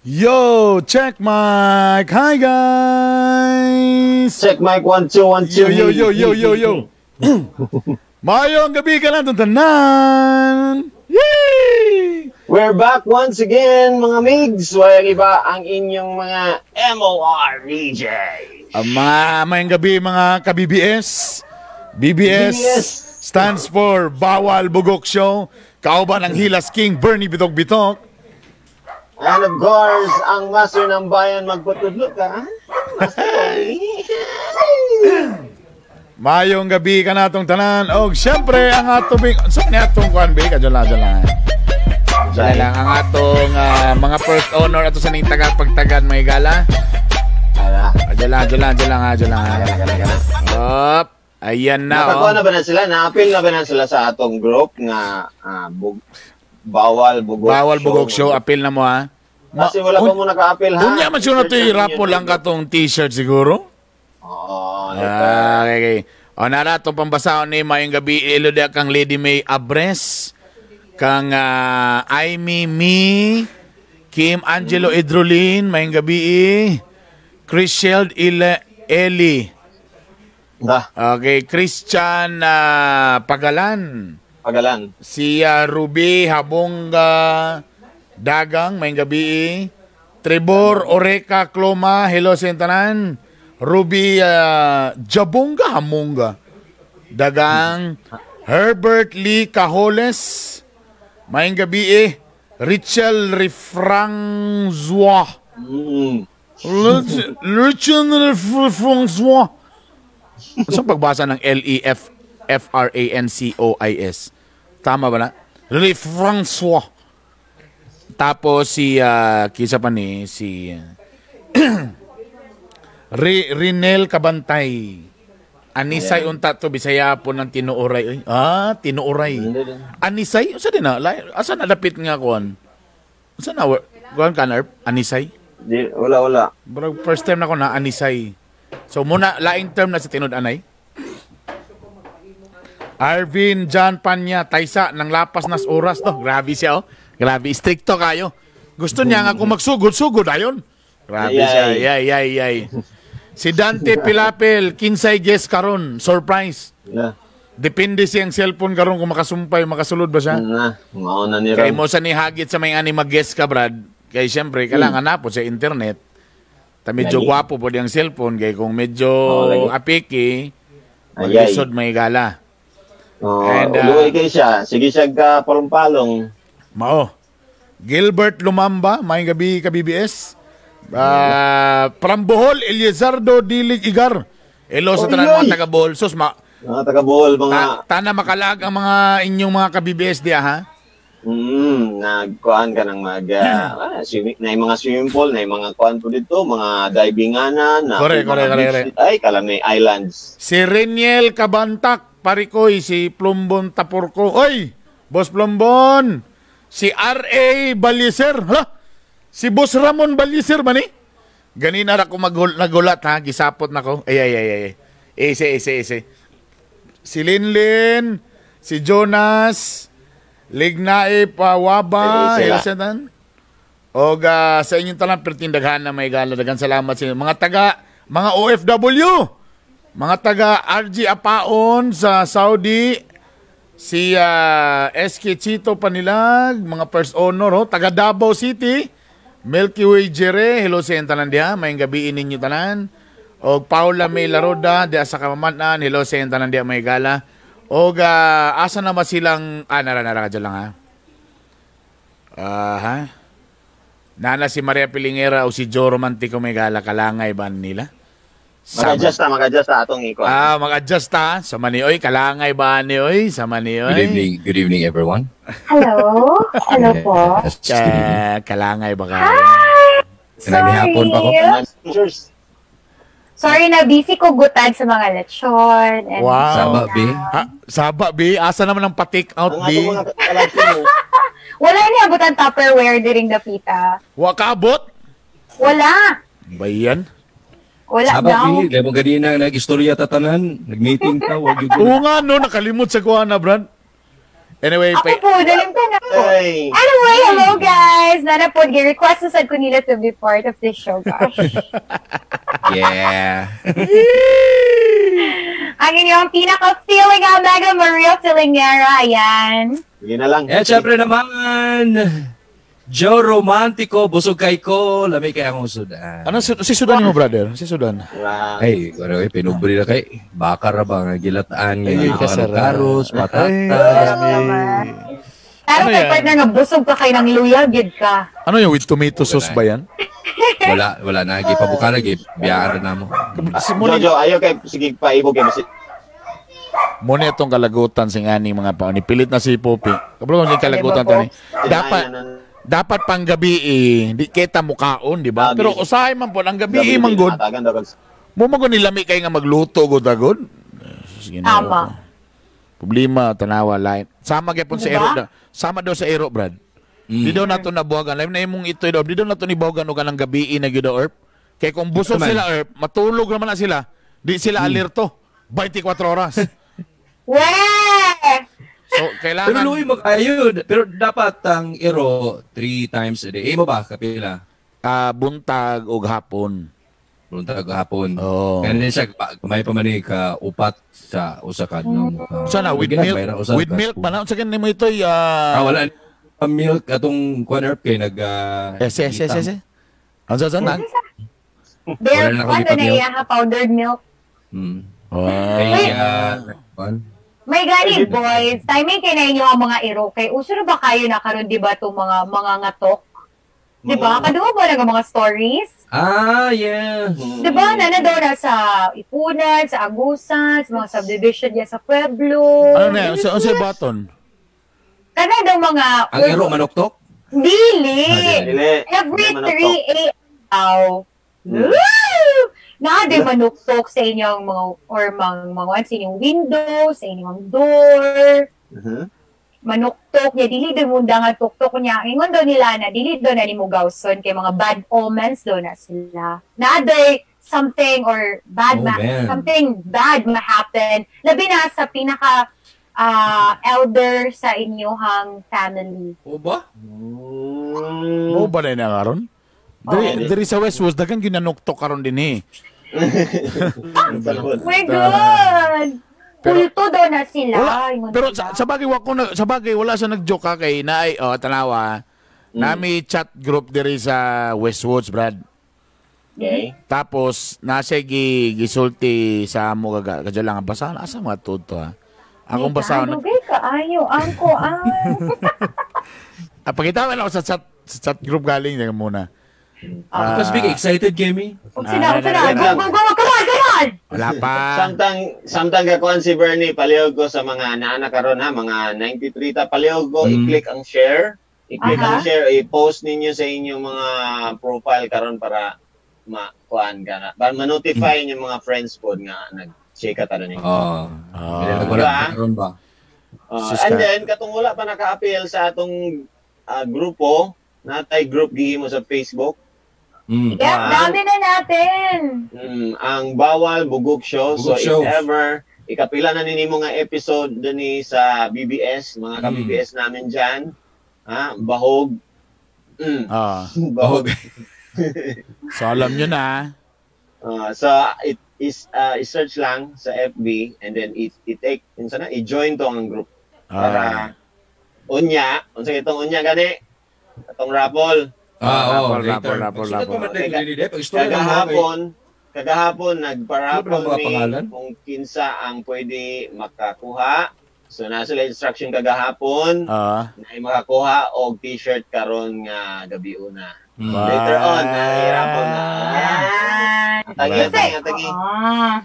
Yo, check mic. Hi guys. Check mic 1 2 1 2. Yo yo yo yo yo yo. Mayong gabi ka lang tanan. Yay! We're back once again, mga migs. Walang iba ang inyong mga MOR DJ. Ang mga mayong gabi mga ka-BBS. BBS, BBS stands for Bawal Bugok Show. Kauban ang Hilas King Bernie Bitok Bitok. And of course, ang master ng bayan, magpatudlo ka. Master Tony. Mayong gabi ka natong tanan. Og syempre ang atong sa ni atong kuan be kadyo lang lang. Dyan lang ang atong mga first honor ato sa ning taga pagtagan may gala. Ala. Adyo lang, adyo lang, adyo lang, adyo lang. Gana, gana, gana. Up. Ayan na. Nakakuha Oh. na ba na sila? Na-appeal na ba na sila sa atong group nga Bawal Bugok Bawal Bugok Show, appeal na mo ha. Kasi wala pa mo naka-appeal ha. Unya man siya na ito, rapo lang katong t-shirt siguro. Oo. Ah, okay, okay. O nara, itong pambasahon ni mayong gabi, ilo dia kang Lady May Abres, kang Amy Mi, Kim Angelo Idrolin, mayong gabi, Chris Sheld Eli. Da, Okay, Christian Pagalan. Pagalan. Si Ruby Habongga Dagang, mayong gabi. Trevor Oreca Cloma, hello sa tanan. Ruby Jabonga Hamonga Dagang. Herbert Lee Cajoles, mayong gabi. Richel Refranzois. Richel Refranzois. Saan pagbasa ng L-E-F-F-R-A-N-C-O-I-S? Tama ba na? Refrancois. Tapos si, kisa pa ni, si Rinel Kabantay. Anisay unta to, Bisaya po ng tinuoray. Uy, tinuoray. Anisay? Asa din na? Asa na dapit nga kuan? Asa na? Kuan ka na, Anisay? Di, wala, wala. Bro, first time na ko na Anisay. So muna, laing term na sa tinud-anay. Arvin John Panya, Taysa, nang lapas nas oras to. Grabe siya, oh. Grabe, stricto kayo. Gusto niya nga kung magsugod, sugod ayon. Grabe siya. Yay, yay, yay. Si Dante Pilapel, kinsay guest karon, surprise. Yeah. Depende siyang cellphone karon kung makasumpay, makasulod ba siya. Na, mauna ni Kay Ram. mo sa nihagit sa may ani mag-guest ka, Brad. Kay siyempre, kailangan na po sa internet. Ta medyo Lagi. gwapo po diyang cellphone. Kay kung medyo Oo, lagi. apiki, Ayay. maglisod may gala. Oh, And, uluwi kay siya. Sige siya ka palong-palong. Mao. Gilbert Lumamba, may gabi ka BBS. From Bohol, Eliezardo Dilig Igar. Hello sa Oy, tanan mga oy! taga Bohol. Sus, Mga taga Bohol, mga tana makalag ang mga inyong mga ka-BBS diya, ha? Nagkuan ka ng mag swimming, na yung mga swimming pool, na yung mga kuan po dito, mga divinganan, na Correct, mga correct, correct, beach correct. dito. Ay, kalami islands. Si Reniel Kabantak, Parikoy, si Plumbon Tapurko. Oy, Boss Plumbon! Si R.A. Balyeser. Hala? Si Boss Ramon Balyeser ba ni? Ganina ra ko nagulat ha, gisapot na ko. Ay, ay, ay, ay. Ese, ese, ese. Si Linlin, si Jonas, Lignae Pawaba, Ay, sila. Helsetan. Og sa inyong talang pertindaghan na may gala. Dagan salamat sa inyo. Mga taga, mga OFW, mga taga RG Apaon sa Saudi, si SK Chito Panilag, mga first honor, oh, taga Davao City, Milky Way Jere, hello sa inyong tanan diha, may gabi ninyo tanan. Og Paula May Laroda, diha sa Kamamanan, hello sa inyong tanan diha, may gala. Og asa naman silang, nara, nara ka dyan lang ha. Ha? Nana si Maria Pilingera o si Joe Romantico may gala, kalangay ba nila? Mag-adjust na, mag-adjust na atong ikuan. Mag-adjust ta. Sa manioy, kalangay ba ni oy? Sa manioy. Good evening, everyone. Hello? Hello po. Yes, good evening. Kalangay ba kayo? Hi! Kanang hapon pa ko. Sorry. Cheers. Sorry na, busy ko gutad sa mga lechon. And Wow. Saba, be. Ha, saba, be. Asa naman ang pa-take out, Ang be? atong mga kalabsin mo. Wala niya abutan Tupperware during the pita. Wa kaabot? Wala. Bayan. Wala Saba, daw. be. Dahil mo ganina, nag-istorya tatanan. Nag-meeting ta, wag yun. Oo nga, no. Nakalimot sa kuha na, Brad. Anyway, Ako po, nalimtan ako. Ay. Anyway, hello guys! Nana po, gi-request na sad ko nila to be part of this show, gosh. Yeah. Ang inyong pinaka-feeling ang Mega Maria Filingera, ayan. Sige na lang. Eh, syempre naman, Joe Romantico, busog kay ko, lami kay akong sudan. Ano, si Sudan mo, brother? Si Sudan. Wow. Ay, ano, eh, pinubri na kay. Baka ra ba nga gilataan nga Ay, ano, kasarap. karos, patatas. Ay, Pero Ano kay yan? partner nga, busog ka kay ng luya, gid ka. Ano yung with tomato sauce ba yan? Wala, wala na. Gipabuka na, gibiyaan na mo. Si Moni, Jojo, ayaw kay sige paibog kay basi. Muna itong kalagutan sing ani mga pa. Pilit na si Popi. Kabalo kung kalagutan Diba, tani. Dapat dapat pang gabi eh, di kita mukaon, di ba? Ah, Pero di. usahay man po, ang gabi eh, man good. Atagan daw kag- Mo man gud nilami kay nga magluto gud agod. Sige na, Tama. ako. Problema tanawa line. Sama gyapon sa Diba? ero. Sama daw sa ero, Brad. Di daw nato nabuhagan. Lain na imong ito daw. Di daw nato nibuhagan og kanang gabi na gyud daw, Erp. Kay kung busog Naman. sila, Erp, matulog naman na sila. Di sila alerto. 24 oras. Weh! So, kailangan Pero luwi mag ayun. Pero dapat ang ero three times a day. Eh mo ba kapila? Buntag og hapon. Buntag hapon. Oo. Kaya din siya may pa man ni ka upat sa usa ka adlaw mo. Sana with Bigyan, milk, mayroon usa with ka milk spoon. ba na? Unsa kani mo ito? Ah, wala pa milk atong kuan herb kay nag Yes, yes. Unsa sa nag? There, Wala na ako ano na gipag-milk. iya ha, powdered milk. Wow. Kay kuan. May gani, boys. Timing kay na inyo ang mga iro. Kay uso na ba kayo na karon di ba itong mga ngatok? Di ba? Kaduha ba na mga stories? Ah, yes. Di ba? Nana daw na sa Ipunan, sa Agusan, sa mga subdivision niya sa Pueblo. Ano na? Unsa unsa button? Kana daw mga... Ang ero manuktok? Dili! Dili. Every Hindi manuktok. 3 a.m. daw. Woo! Naa din manuktok sa inyong mga or mga sa inyong window, sa inyong door. Manuktok niya dili daw mo nga tuktok niya. Ingon daw nila na dili daw na nimo gawson kay mga bad omens daw na sila. Naa daw something or bad Oh, man. something bad ma happen. Labi na sa pinaka elder sa inyong family. O ba? Mo ba na karon? Diri diri sa Westwoods daghan gyud nanuktok karon dinhi. Oh my God! Pero- Kulto daw na sila. Wala. Ingon Pero sila. sa bagay wa ko na, sa bagay wala sa nag-joke ha, kay naay oh tanawa. Nami chat group diri sa Westwoods, Brad. Okay. Tapos nasa gi gisulti sa amo kaga kadyo lang basahan asa mga tuod to ha. Akong basahon. Ay, dugay ka ayo angko ah. Ah, pakita man ako sa chat group galing teka muna. Ah, Because big excited Kemi. Unsa na, unsa na. Go, go, go, come on, come on! Wala pa. Samtang samtang gakuan si Bernie palihog ko sa mga naana karon ha, mga 93 ta palihog ko i-click ang share. I-click ang share, i-post ninyo sa inyong mga profile karon para makuan ka na. Para ma-notify inyong mga friends po nga nag-check ka tanan ninyo. Oo. Ah. Wala pa karon ba? And then katong wala pa naka-appeal sa atong grupo, natay group gihimo sa Facebook. Yeah, dami na natin. Ang Bawal Bugok Show. Bugok so Show. If ever, ikapila na ninimo nga episode dinhi sa BBS, mga ka-BBS namin dyan. Ha? Bahog. Bahog. So alam nyo na. So it is i-search lang sa FB and then i-take unsa na i-join to ang group. Para unya, unsa itong unya gani? Atong raffle. Ah, oh, Raffle, raffle, raffle, Kagahapon, kagahapon nagpa-raffle mi kung kinsa ang pwede makakuha. So nasa sila instruction kagahapon na makakuha og t-shirt karon nga gabi una. Later on, nahirapan na. Tagi, tagi, tagi.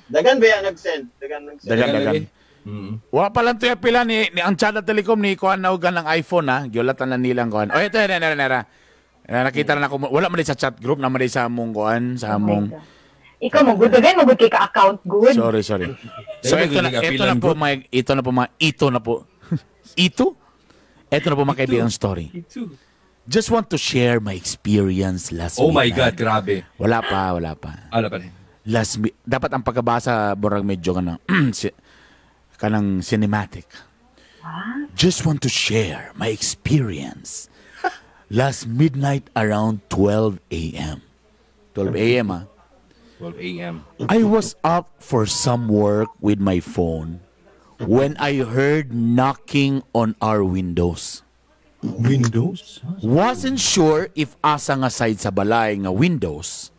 Dagan ba yan nag-send? Dagan nag-send. Dagan, dagan. Wa pa lang tuya pila ni ang Chada Telecom ni kuan na og ng iPhone ha. Giulatan na nilang kuan. Oh, ito na na na. Nakita na ako wala man sa chat group na man sa among kuan, sa among. Ikaw mo good again, mo good kay ka-account good. Sorry, sorry. So ito na po mga ito na po mga ito na po. Ito? Ito na po, mga kaibigan, story. Just want to share my experience last Oh my midnight. God, grabe. Wala pa, wala pa. Ano pa rin? Dapat ang pagkabasa borag medyo kanang kanang cinematic. Just want to share my experience last midnight around 12 a.m. 12 a.m. ah. 12 a.m. I was up for some work with my phone when I heard knocking on our windows. Windows? Wasn't sure if asa nga side sa balay nga windows,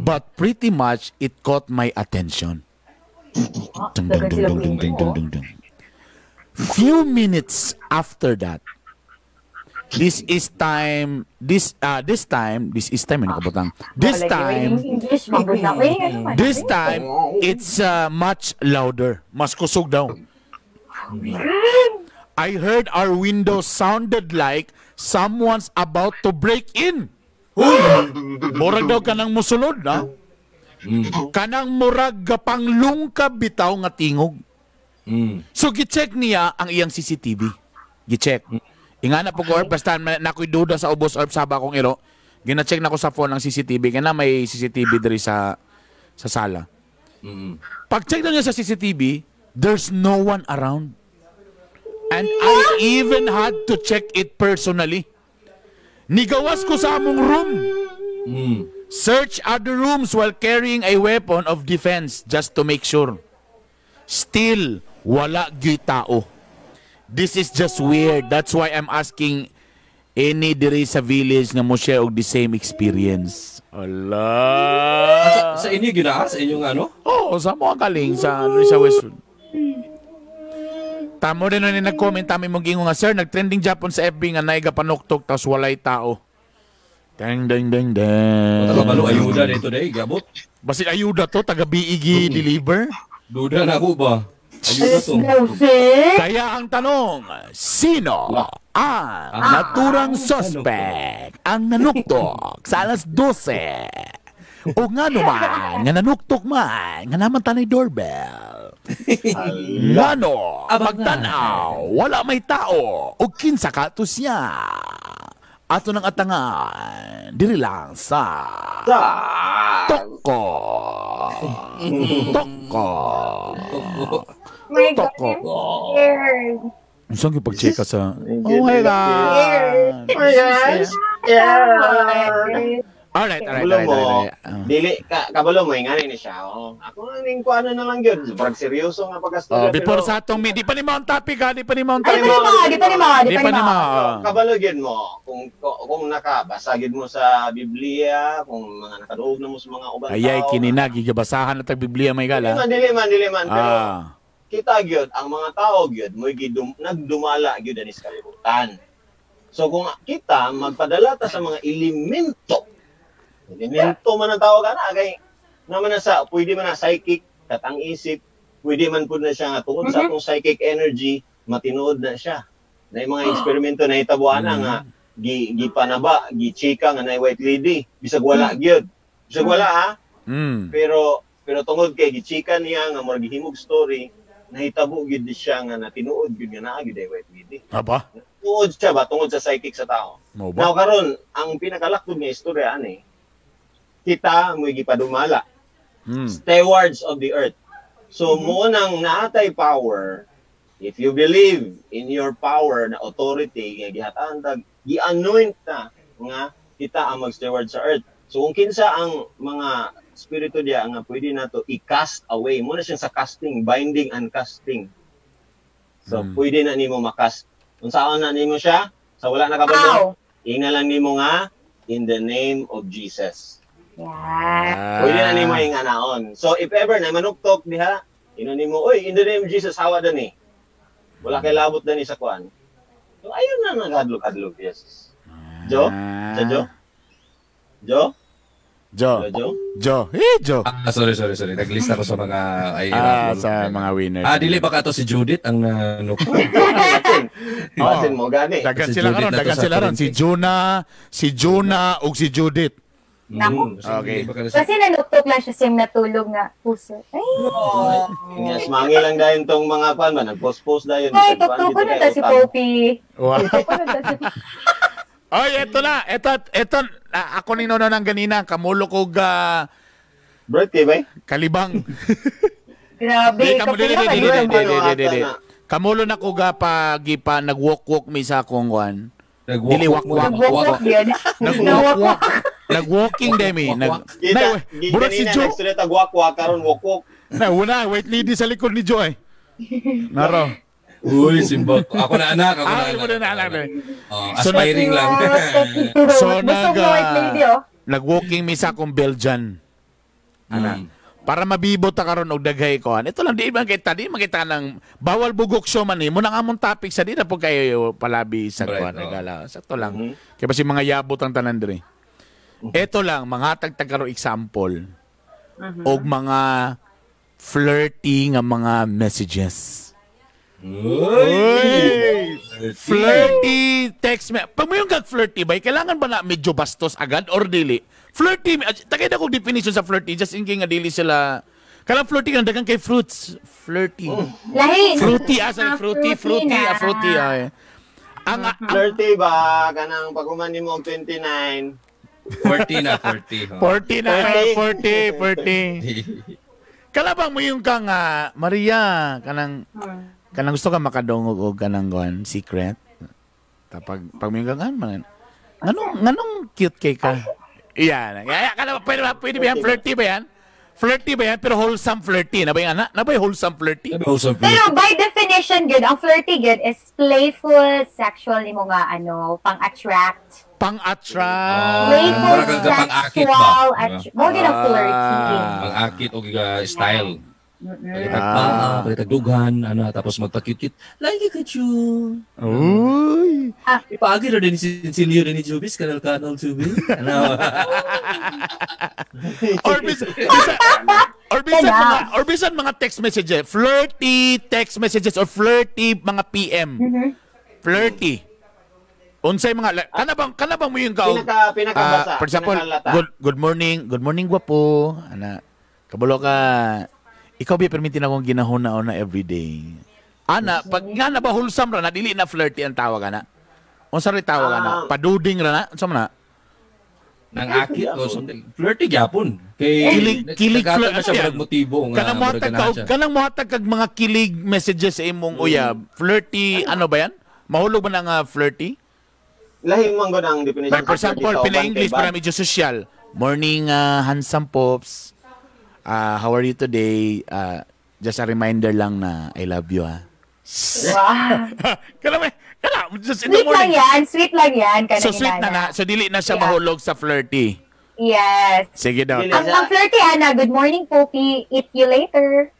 but pretty much it caught my attention. Dung, dung, dung, dung, dung, dung, dung, dung, dung. Few minutes after that, this is time, this time, this is time, ano kabutang? This Wala, time, English, magod na. Uy, ano man? this time, it's much louder. Mas kusog daw. I heard our window sounded like someone's about to break in. Murag daw kanang musulod, ha? Kanang murag gapanglungkab bitaw nga tingog. So gi-check niya ang iyang CCTV. Gi-check. Ingana po ko, Orb, basta nakoy duda sa ubos, Orb, saba akong iro. Gina-check na ko sa phone ang CCTV. Kaya na may CCTV diri sa sala. Pag-check na niya sa CCTV, there's no one around. And I even had to check it personally. Nigawas ko sa among room. Search other rooms while carrying a weapon of defense just to make sure. Still, wala gyuy tao. This is just weird. That's why I'm asking any diri sa village nga mo share og the same experience. Ala. Sa inyo ginaa? Sa inyong ano? Oo, sa mga kaling sa diri sa Westwood. Tamo din na ni nag-comment, tami mong gingo nga, "Sir, nag-trending Japon sa FB nga naiga panuktok tas walay tao." Ding, ding, ding, ding. Taga balo ayuda dito day, gabot. Basin ayuda to, taga BEG deliver. Duda na ako ba? Ayuda to. Sir? Kaya ang tanong, sino ang naturang suspect ang nanuktok sa alas 12? O nga naman, nga nanuktok man, nga naman tanay doorbell. Ngano, pagtanaw, wala may tao, o kinsa ka to siya. Ato ng atangan, diri lang sa Sa Toko. Toko. My God, Toko. I'm scared. Ang saan yung pag-check ka sa... Oh my God! Oh my gosh. Yeah. Alright, Kabalo alright, mo, alright. Ah. Dili, kabalo mo, ingani ni siya. Oh. Ako ning kuano na lang yun. Sobrang seryoso nga pagkastorya. Oh, before sa atong di pa ni mao ang topic ha, di pa ni mao ang Ay, topic. di pa ni ma, di pa ni ma, Di pa ni mao. Kabalo gyud mo kung nakabasa gyud mo sa Biblia, kung mga nakaduog na mo sa mga ubang Ayay tao. kinina gigabasahan na tag Biblia may Dili gala. man, dili man, dili man. Pero kita gyud ang mga tao gyud mo'y nagdumala gyud ani sa kalibutan. So kung kita magpadala ta sa mga elemento, elemento man ang tawag ana kay naman na sa pwede man na psychic katang isip, pwede man pud na siya nga tungod sa atong psychic energy matinuod na siya. Na yung mga eksperimento na hitabo ana nga gi gipanaba, gichika nga na white lady, bisag wala gyud. Bisag wala ha, pero pero tungod kay gichika niya nga murag gihimog story, nahitabo gyud siya nga natinuod gyud nga naa gyud ay white lady. Aba? Tungod siya ba tungod sa psychic sa tao. Mao ba? Now karon ang pinakalaktod nga istorya ani kita mo'y gipadumala, stewards of the earth. So mo nang naatay power, if you believe in your power na authority nga gihataan tag gi-anoint ta nga kita ang mag-steward sa earth. So kung kinsa ang mga spirito diya nga pwede nato i-cast away mo na siya sa casting, binding and casting. So pwede na nimo makast. Unsaon na nimo siya? Sa wala na kabalo, Ow. inga lang nimo nga in the name of Jesus. Yeah. Pwede na nimo inganaon. So if ever na manuktok diha, ino nimo, "Oy, in the name of Jesus, hawa dani. Wala kay labot dani sa kuan." So ayun na naghadlok-hadlok, yes. Jo? Sa Jo? Jo? Jo. Jo? Jo? Jo. Eh, Jo. Ah, sorry, sorry, sorry. Naglista ko sa mga ay, Sa mga winners. Ah, dili ba ka to si Judith ang ano ko? Basin. Basin mo gani. Dagan Si sila Judith karon, na to dagan sa sila ron. Si Corinthians. Jonah, si Jonah ug si Judith. Nako. Okay. Kasi nanuktok lang siya siyang natulog nga puso. Ay, Yes, mangi lang dayon tong mga pan ba nagpost-post dayon. Ay, tuktok ko na ta si Poppy. Wow. Tuktok ko na ta si Oy, eto na. Eto, ako ni Nono ng ganina, kamulo kog Birthday ba? kalibang. Grabe. Di, kamulo, di, kapila di, ka di, yun. di, di, di, di, di. Na. Kamulo na ko ga pag nag-walk-walk mi sa akong kwan. Nag-walk, Dili, wak-wak. Nag-walk-walk yun. Nag-walk-walk. Nag-walking demi. Nag Kita, Nay, burak si ganina Joe. nagsulat og wak-wak karon wok-wok. Na, una, wait lady sa likod ni Joe eh. Naro. Uy, simbak. Ako na anak, ako na Ah, anak. mo na anak. Oh, So, aspiring lang. So, Busog na white lady, oh. Nag-walking mi sa akong Belgian. Ana. Para mabibot ta karon og daghay ko. Ito lang di man kita di makita ng bawal bugok show man eh. Muna nga among topic sa di na po kayo palabi sa Right, kuan oh. regala. Sakto lang. Kay basi mga yabot ang tanan diri. Ito lang mga tagtag karon example og mga flirty nga mga messages. Uy! Flirty text me. Pag mo yung kag flirty ba, kailangan ba na medyo bastos agad or dili? Flirty, tagay na kong definition sa flirty, just in case nga dili sila. Kanang flirty nga daghang kay fruits. Flirty. Lahi. Fruity, sorry, Ah, fruity, fruity, na. fruity. Ay. Ang Flirty ba kanang pag-human nimo og 29. 40 na, 40. Oh. 40 na, 40, 40. Kalabang mo yung kang, Maria, kanang, kanang gusto ka makadungog og kanang kuan secret. Tapag pag mo yung kang, man, nganong cute kay ka? Iyan. Kaya kana pwede ba yan? Flirty ba yan? Flirty ba yan? Pero wholesome flirty. Na ba yung anak? Na ba yung wholesome flirty? Wholesome flirty. Pero by definition, good, ang flirty good is playful, sexual ni mo nga, ano, pang-attract. Pang-attract. Playful, Mura kang pang-akit ba? sexual, Diba? mo gid ang flirty. Pang-akit o style. Palitag paa, palitag dughan, ano, tapos magpa-cute-cute. Like ka, Chu. Uy. Ipaagi rin ni Cecilio rin ni Jubis, kanal-kanal Jubis. Ano? Or bisan mga text messages, flirty text messages or flirty mga PM. Flirty. Unsay mga kana bang mo yung kaog? Pinakabasa, For example, pinakalata. good morning gwapo. Ana, kabalo ka. Ikaw ba permitin akong ginahuna-una everyday? Ana, pag nga na ba wholesome ra na dili na flirty ang tawag ana. Unsa ri tawag ana? Paduding ra na? Unsa man na? Nang akit o something. Flirty gyapon. Kay Kilig naghatag flirt. na siya murag motibo nga Kanang murag ganahan siya. kanang mohatag kag mga kilig messages sa imong uyab. Flirty ano ba yan? Mahulog ba na nga flirty? Lahi man gud ang definition. Like for example, pina-English para medyo social. Morning, handsome pops. How are you today? Just a reminder lang na I love you, ah. Wow. Kala, just in the Sweet lang morning. yan. Sweet lang yan. So sweet na na. So dili na siya Yeah. mahulog sa flirty. Yes. Sige daw. Dili. Ang flirty, Ana, good morning, Poppy. Eat you later.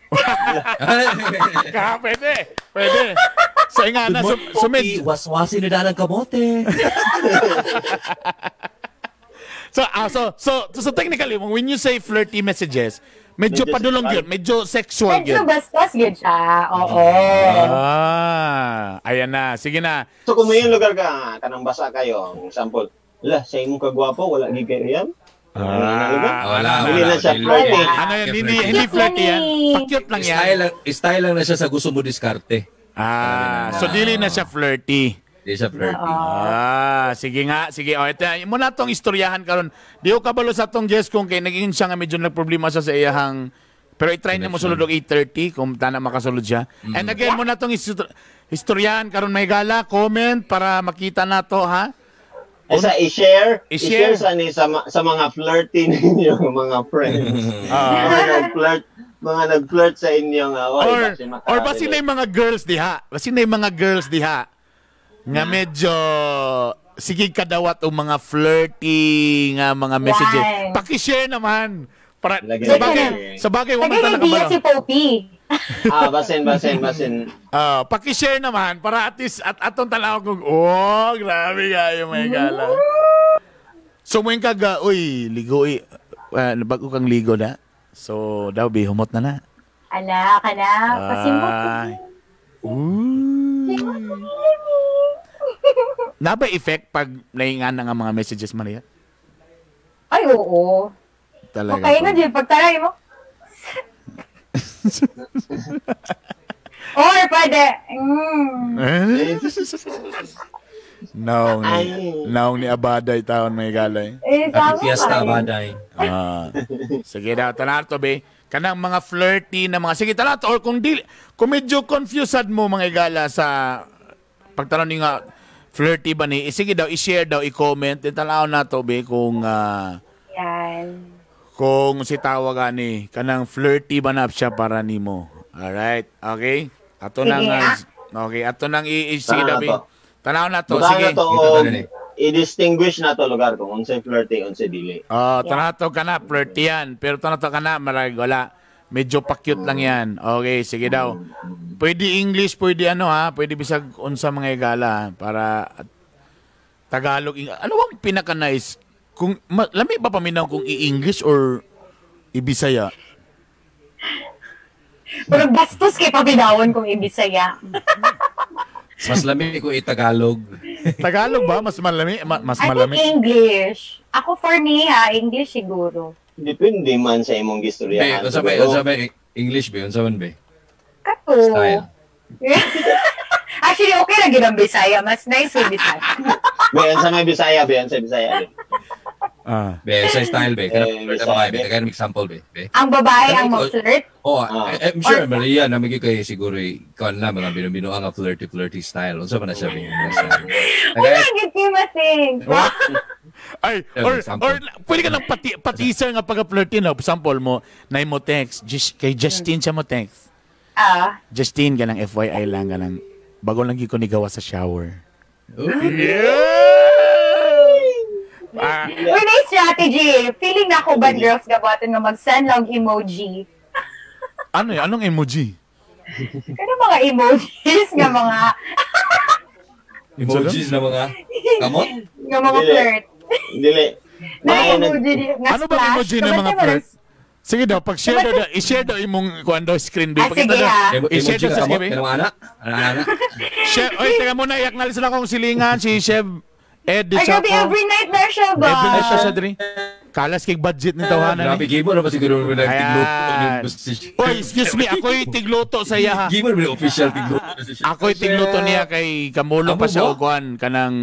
Ka, pwede. Pwede. So nga na, Good morning, so Poppy. Waswasin na dalang kamote. So technically, when you say flirty messages, medyo Medyo padulong sexual. yun, medyo sexual Medyo yun. bastos yun siya. Oo. Ah, ayan na. Sige na. So kung may lugar ka, kanang basa kayo, example, la, sa imong kagwapo, wala gid kayo yan. Wala, Dili na siya flirty. Ano yan? Hindi flirty yan. Pa-cute lang yan. Style lang na siya sa gusto mo diskarte. Ah, so dili na siya flirty. Hindi siya flirty. Ah, sige nga, sige. O, ito, muna tong istoryahan karon. Di ko kabalo sa tong guest kung kay naging siya nga medyo nagproblema siya sa iyahang pero i-try na mo sulod og 8:30 kung tana makasulod siya. And again, muna tong istoryahan karon may gala, comment para makita na to, ha? Ay, sa i-share, I-share. i-share sa ni sa, sa mga flirty ninyo, mga friends. Mga nag-flirt sa inyo nga, oy, Or basin na yung mga girls diha. Basin na yung mga girls diha. Nga medyo sige kadawat o mga flirty nga mga messages. Why? Paki-share naman. Para Lagi, sa bagay, lagi. sa bagay wa man Tagay ta idea nakabalo. si Poppy. Ah, basin. Paki-share naman para at least at atong tanaw kung oh, grabe kayo may gala. So mo yung kaga, uy, ligo bago kang ligo na. So daw bi humot na na. Ala, ka na. Pasimbot. Ay. Uy. Na ba effect pag naingan na nga mga messages, Maria? Ay, Ay, oo. Talaga. Okay nga po. dyan, pagtaray mo. Or pwede. Naong ni, naong ni Abaday taon may galay. Eh, Happy sama Fiesta, ka eh. Abaday. Ah. Sige daw, tanaw to be. Kanang mga flirty na mga sige tanaw to or kung dili kung medyo confused mo mga igala sa pagtanong ni nga flirty ba ni, eh, sige daw i-share daw, i-comment din tanaw na to be kung Yan. kung si tawag ani kanang flirty ba na siya para nimo. Alright. Okay? Ato Sige, nang ah. okay, ato nang sige Tanaw daw na be. to. Tanaw na to, Butang sige. na to Kita og na ni. i-distinguish na to lugar kung unsay flirty unsay dili. Oh, tanaw to ka na, flirty yan. Pero tanaw to ka na, marag wala. Medyo pa-cute lang yan. Okay, sige daw. Pwede English, pwede ano ha, pwede bisag unsa mga igala ha, para Tagalog. Ano bang pinaka-nice? Kung lami ba paminaw kung i-English or i-Bisaya? Pero bastos kay pabidawon kung ibisaya. Mas lami ko i-Tagalog. Tagalog ba? Mas malami? Mas I think malami? English. Ako for me ha, English siguro. Depende man sa imong Be, gistoryahan. unsa may siguro. unsa may English be, unsa man be? Kato. Style. Actually, okay lang yun ang Bisaya. Mas nice yung Bisaya. Be, unsa may Bisaya, be, unsa Bisaya. Be. Ah. Be, sa style be. Kana Eh, flirt Bisaya, ang babae, be. be. Kaya example be. Be. Ang babae ang Ano, mag-flirt. Oh, Ah. I'm sure Maria na magiging kay siguro ikaw na mga binu-binu ang flirty flirty style. Unsa man na siya be? Style. Wala, gid ko mating. Ay, Yeah, example. or pwede ka lang pati-teaser nga pagka-flirty no. Sample mo, na mo text, kay Justine siya mo text. Ah. Justine, ganang FYI lang, ganang bago lang gyud ko nigawa sa shower. Ah, Uy, may strategy. Feeling na ako bad girls gabuhaton nga mag-send lang emoji. ano yun? Anong emoji? Ano mga emojis nga mga Emojis na mga kamot. nga mga Dili. flirt. Dili. Na May emoji nga Ano ba splash. emoji ng mga Kabantay mo flirt? ng- Sige daw, pag-share daw, i-share daw imong kuan daw screen Ah, be. Pakita sige, daw. ah. I-share Emoji daw nga sa kamot. screen. be. Kanang ana? Ana ana. Chef, oy, teka muna, i-acknowledge na akong silingan si Chef Ed Di Ay, grabe, Chaco. every night na siya ba? Every night siya siya diri. Kalas kay budget ni tawanan Grabe ni. gimo na ba siguro mo nagtigluto Ayan. Oy, excuse me, ako'y tigluto sa iya ha. Gimo na official tigluto. Ako'y tigluto niya kay kamulo pa Amo siya mo? og kuan kanang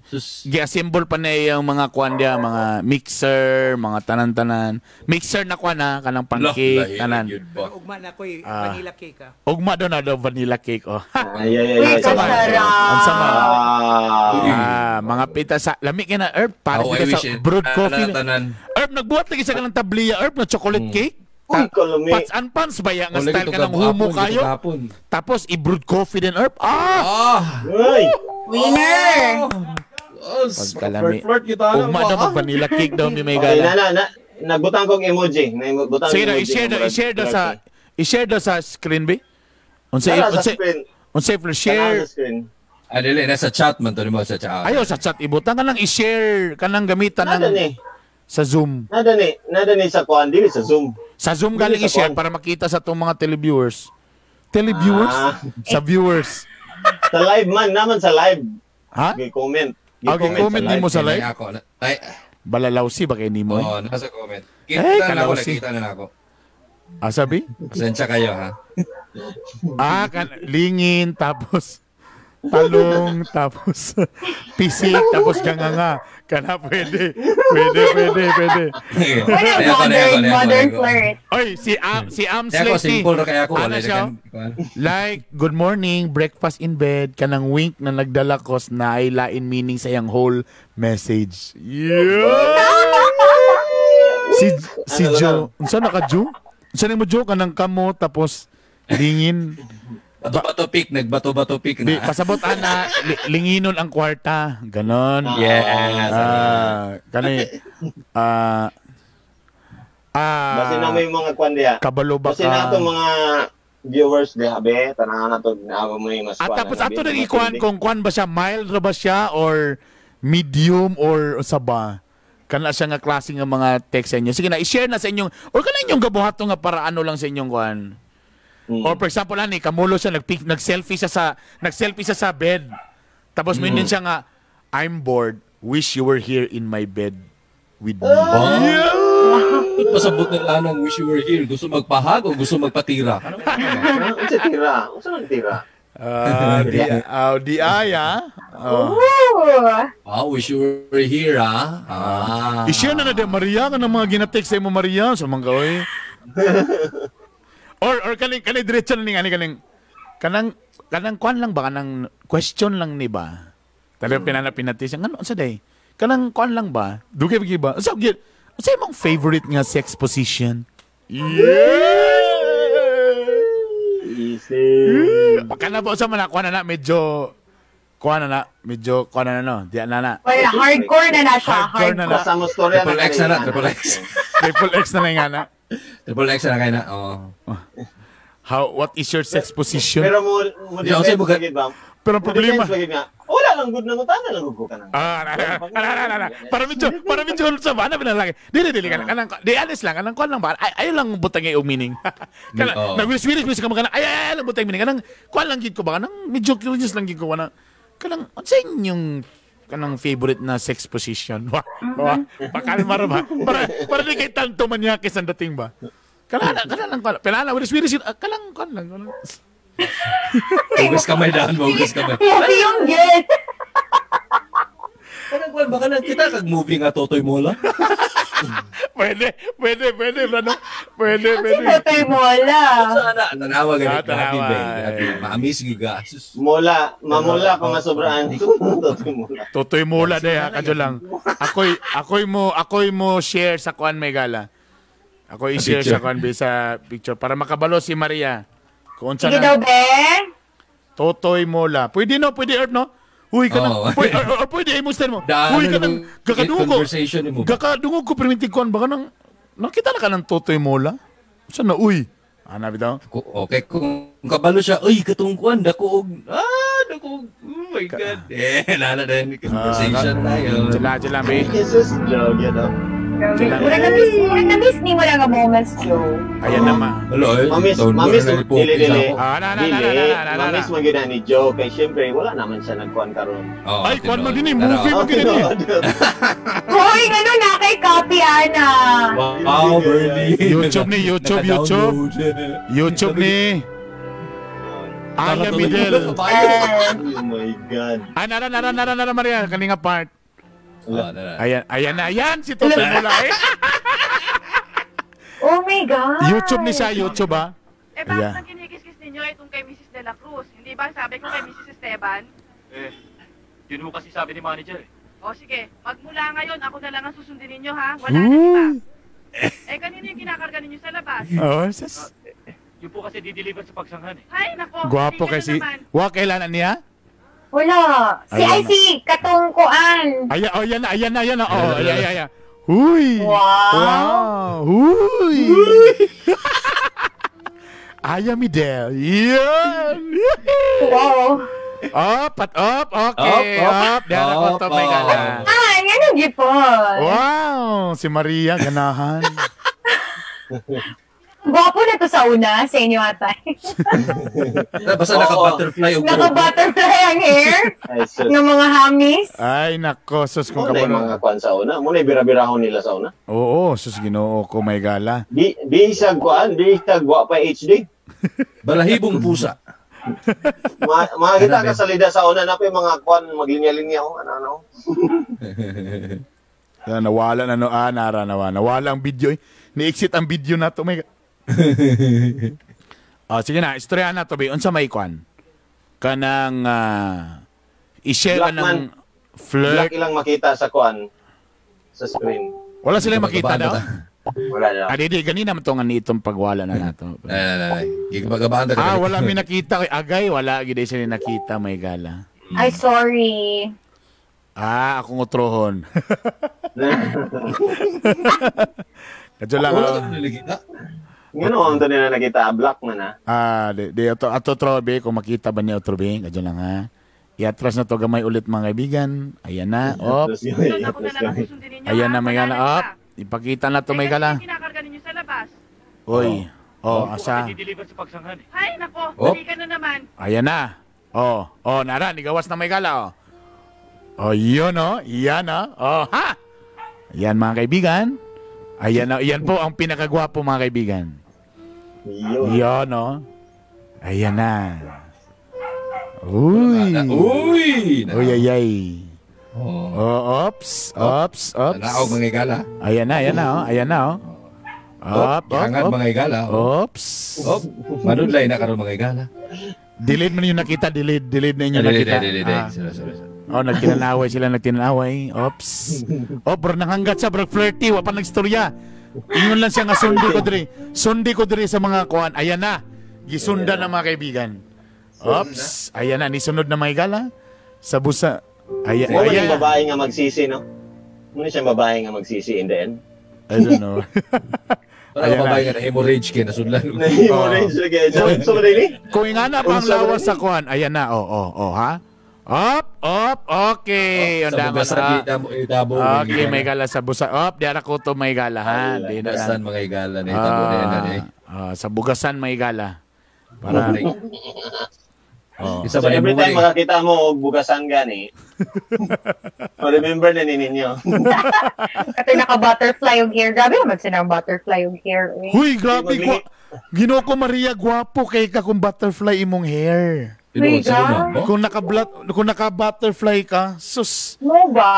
Sus. gi-assemble pa niya yung mga kuan diya, mga mixer, mga tanan-tanan. Mixer na kuan ha, kanang pancake, tanan. Ugma na ko Ah. vanilla cake ah. Ugma daw na daw vanilla cake oh. Ay, ay, ay, Uy, ay. kasarap. Ang sama. Ah. Ah, mga pita sa lami kay na herb para Oh, I pita wish sa it. brewed coffee. Tanan. Herb nagbuhat lagi siya kanang tabliya herb na chocolate cake. Uy, kalami. Pats and pans ba ya nga Oh, style ka ng humo kayo? Tapos i-brewed coffee din herb. Ah! Ah! Uy! Winner! Oh, Pagkalami. Flirt kita. Ugma daw mag vanilla cake daw mi may Okay, gala. na, na, na. Nagbutang kong emoji. Nagbutang Sige daw, emoji. i-share daw sa i-share daw sa screen be. Unsa Tara sa unsa screen. unsa Tara share sa screen. Ah, dili, nasa chat man to nimo sa chat. Ayo sa chat ibutang ka lang i-share kanang gamitan Nada ng ni. sa Zoom. Nada ni. Nada ni sa kuan dili sa Zoom. Sa Zoom Dili galing sa i-share kuan. para makita sa itong mga televiewers. Televiewers? Ah. Sa viewers. Sa live man, naman sa live. Ha? Gi-comment. Okay, comment sa nimo live. sa live. Ako. Ay, Balalawsi ba kay nimo? eh? oh, nasa comment. Eh, Kita na ako, kalawsi. nakita na ako. Ah, sabi? Pasensya kayo ha. Ah, lingin, tapos talong, tapos pisik, tapos ganganga. Kana pwede. Pwede, pwede, pwede. Wala, Kaya ako, modern, kaya ako, kaya modern ako. flirt. Oy, si Am Kaya ako, Slaty. simple ra kaya ako. Ano Wala siya? na kan. Like, good morning, breakfast in bed, kanang wink na nagdala ko na ay lain meaning sa iyang whole message. Yeah! Si Ano Joe, unsa na ka Joe? Unsa nimo Joe kanang kamo tapos lingin? Bato-bato pick, nagbato-bato pick Di na. pasabot ana linginon ang kwarta, ganon. Yes. Ah, kani ah ah Basta na may mga kuan diha. kabalo ba Basta na ka? ato mga viewers diha be, tanahan na to na mo may mas At kuan tapos na, ato be, nang mas ikuan hindi. kung kuan ba siya, mild ra ba siya or medium or sa ba? Kana siya nga klase nga mga text sa inyo. Sige na, i-share na sa inyong or kana inyong gabuhato nga para ano lang sa inyong kuan. Or for example ani kamulo siya nag nag-selfie siya sa nag-selfie siya sa bed. Tapos mm. siya nga, "I'm bored. Wish you were here in my bed with me. Wow. Yeah. Pasabot nila ng "Wish You Were Here." Gusto magpahag o gusto magpatira? Ano ba? Unsa tira? Unsa man tira? Di ay, ah. Oh. Ah, "Wish You Were Here," ah. Ah. I-share na na di, Maria, ka ng mga ginatext sa imo, Maria, sa mga oy. Or kaning kaning diretso na ning ani kaning kanang kanang kwan lang ba, kanang question lang ni ba? Talagang pinanapinati siya ngano sa day. Kanang kwan lang ba? Dugay ba? Unsa gyud? Unsa imong favorite nga sex position? Yeah! Easy. Baka na ba sa man kuan na na medyo kuan na na medyo kuan na na no. Di na na. Wala, hardcore na na siya. Hardcore na na. Basta mo storya Triple X na na, Triple X. Triple X na na nga na. Triple X na kayo na. Oh. How what is your sex position? Pero mo mo Di, defense lagi ba? Pero ang Mo problema defense lagi nga. Wala lang good na ngutana lang gud ko kanang. Ah, na, na, na, na, na, na. Para medyo sa ba na pinalaki. Dili dili kanang kanang di honest lang kanang kuan lang ba. Ay ayo lang butang ay meaning. Kanang Oo. nagwiris-wiris wiris ka mo kanang ay ay ay lang butang meaning kanang kuan lang gid ko ba kanang medyo curious lang gid ko kanang kanang unsa inyong kanang favorite na sex position? Wa, wa, pakalma ra ba? Para di kay tanto manyakis ang dating ba? Kanang kanang lang kuan. Pero ana wiris-wiris kanang kuan lang. Kanang. Hugas kamay daan mo, hugas kamay. Movie yung gid. Kanang kuan baka nang kita kag movie nga Totoy Mola. Pwede, pwede, pwede, plano. Pwede, pwede. Totoy Mola. Sana tanawa Ah, ganit. Grabe tanawa. ba? Grabe. Maamis gyud ka. Sus. Mola, mamula ko nga sobraan. Totoy mola. Totoy mula day ha, kadyo lang. Ako'y mo share sa kuan may gala. Ako'y i-share Sa sa kuan be sa picture para makabalo si Maria. Kung unsa Sige na daw, be. Totoy Mola. Pwede no, pwede Herb no. Uy kanang Oo. pwede, or pwede ay mo mo. Daan Uy na kanang yung kakadungog ko. conversation nimo ba? Kakadungog ko permintig kuan ba kanang nakita na ka ng Totoy Mola? Unsa na uy? Ana bitaw. Okay, kung kabalo siya, uy, katong kuan, dako og, dako og, oh my God. Eh, nana din, conversation tayo. Sila sila be. Jesus, joke yun. Oh. Sila. Murag na-miss ni mo lang ang moments, Joe. Ayan na ma. Wala, eh, Mamis, download mamis, na ni Poki dili, sa dili. ako. Ah, na, na, na, na, Dili, na, na, na, na. mamis mo gyud ni Joe kay syempre wala naman siya nagkuan karon. Oo, Ay, kuan man tinuod. din eh, movie Tara, man gyud eh. Hoy, ano na kay copy, Ana. Wow, Bernie. YouTube ni, YouTube, YouTube. Naka-download. YouTube ni Aya Midel. Eh, Oh my God. Ah, nara, nara, nara, nara, Maria. Kaninga part. Oh, nara. Ayan, ayan na, ayan. Si Totoy Mola. Eh. oh my God. YouTube ni siya, YouTube ah. Eh, bakit Yeah. ang kinikis-kis ninyo itong kay Mrs. De La Cruz? Hindi ba sabi ko kay Mrs. Esteban? Eh, yun ho kasi sabi ni manager eh. O sige, magmula ngayon, ako na lang ang susundin ninyo ha. Wala na iba. Eh, kanino yung kinakarga ninyo sa labas? Oh, sis. Yun po kasi dideliver sa pagsanghan eh. Ay, nako. Guwapo hindi ka kasi. na naman. Wa kailan niya? Wala. Si Ayan ay si katong kuan. Ayan, oh, ayan na, ayan na, ayan na. Oh, ayan, ayan, ayan. Huy! Wow. Wow! Huy! Aya Midel. Yan! Wow. Up, at up. Okay, Up, up. up. Diyan ako Up, to, may up. gala. Ah, nga gipon. Wow! Si Maria, ganahan. Gwapo na to sa una, sa inyo atay. Basta Oo. naka-butterfly og Naka-butterfly ang hair Ay, sus. ng mga hamis. Ay, nako, sus kung Muna yung kabalo. mga kuan sa una. Muna yung bira-birahon nila sa una. Oo, sus Ginoo ko may gala. Di siya kuan, di siya gwa pa HD. Balahibong pusa. Makakita Ano, ka sa lida sa una na pa yung mga kuan maglinya-linya oh, ano ano. Ah, nawala na no, ah, nara, nawala. Nawala ang video eh. Ni-exit ang video na to. May... Ah, sige na, istorya na to, be. Unsa may kwan? Kanang i-share ka Black ng man. flirt. Black ilang makita sa kuan sa screen. Wala silang makita daw. Wala na. Ah, di, di, ganina man to nga ni itong pagwala na nato. Ay, ay, ay. Gigabagabaan ta ka. Ah, wala mi nakita kay Agay, wala gid sila nakita may gala. Ay, sorry. Ah, akong utrohon. Kadyo lang. Wala ah. ka nakita. Ngano ang to nila nakita black man ah. Ah, di ato ato trobe kung makita ba niya trobe, kadyo lang ha. Iatras na to gamay ulit mga kaibigan. Ayan na, op. Tapos yun, Sunod ako na tapos lang ang yun. susundin ninyo Ayan ha. na may Wala gala, na op. iba. Ipakita na to Eh, may kanino gala. yung kinakarga ninyo sa labas? Oy. Oh, Yun po asa. kasi dideliver sa pagsanghan eh. Ay, nako. Oh. Mali ka na naman. Ayan na. Oh, oh, nara, nigawas na may gala, oh. Oh, yun, oh. Yan, oh. Oh, ha! Ayan mga kaibigan. Ayan, ayan po ang pinakagwapo mga kaibigan. Yun. Yan, no? Ayan na. Uy. Uy! Uy, ay, ay. Oh. Oh, ops, ops, ops. Nanaog mga higala. Ayan na, ayan na, oh. Ayan na, oh. Up, up, Gihangan up. mga higala. Oh. Ops. Op. Manudlay na karon mga higala. Delete man yung nakita, delete, delete na inyo nakita. Dili, dili, Ah. dili. Sorry, sorry. Oh, nagtinanaway sila, nagtinanaway. Ops. Oh, bro, nanganggat siya, bro, flirty, wa pa nagstorya. Ingon lang siya nga sundi ko diri. Sundi ko diri sa mga kuan. Ayan na. Gisundan na mga kaibigan. Ops. Ayan na, nisunod na mga higala. Sa busa. Ayan, Mo man ayan. yung babae nga magsisi, no? Mo ni siyang babae nga magsisi in the end. I don't know. Para Ayan ka babae na. nga na hemorrhage kay nasudlan. Na-hemorrhage siya kay. So, really? Kung nga na pa ang Unsa ba lawas sa kuan, ayan na. Oh, oh, oh, ha? Up, up, okay. Sa Undangon bugasan na. itabo itabo. Okay, may gala sa busa. Up, di ara ko to may gala, ha? Di na. Bugasan mga higala na itabo na yan eh. Sa bugasan may gala. Para oh. Isa So, ba ni every mo time eh? makakita mo og bugasan gani, remember na ni ninyo. Kato naka-butterfly yung hair. Grabe naman sila ang butterfly yung hair. Eh. Huy, grabe ko. Ginoo ko Maria, gwapo kay ka kung butterfly imong hair. Tinuod sa My una, mo? Kung naka kung naka-butterfly ka, sus. Mo ba?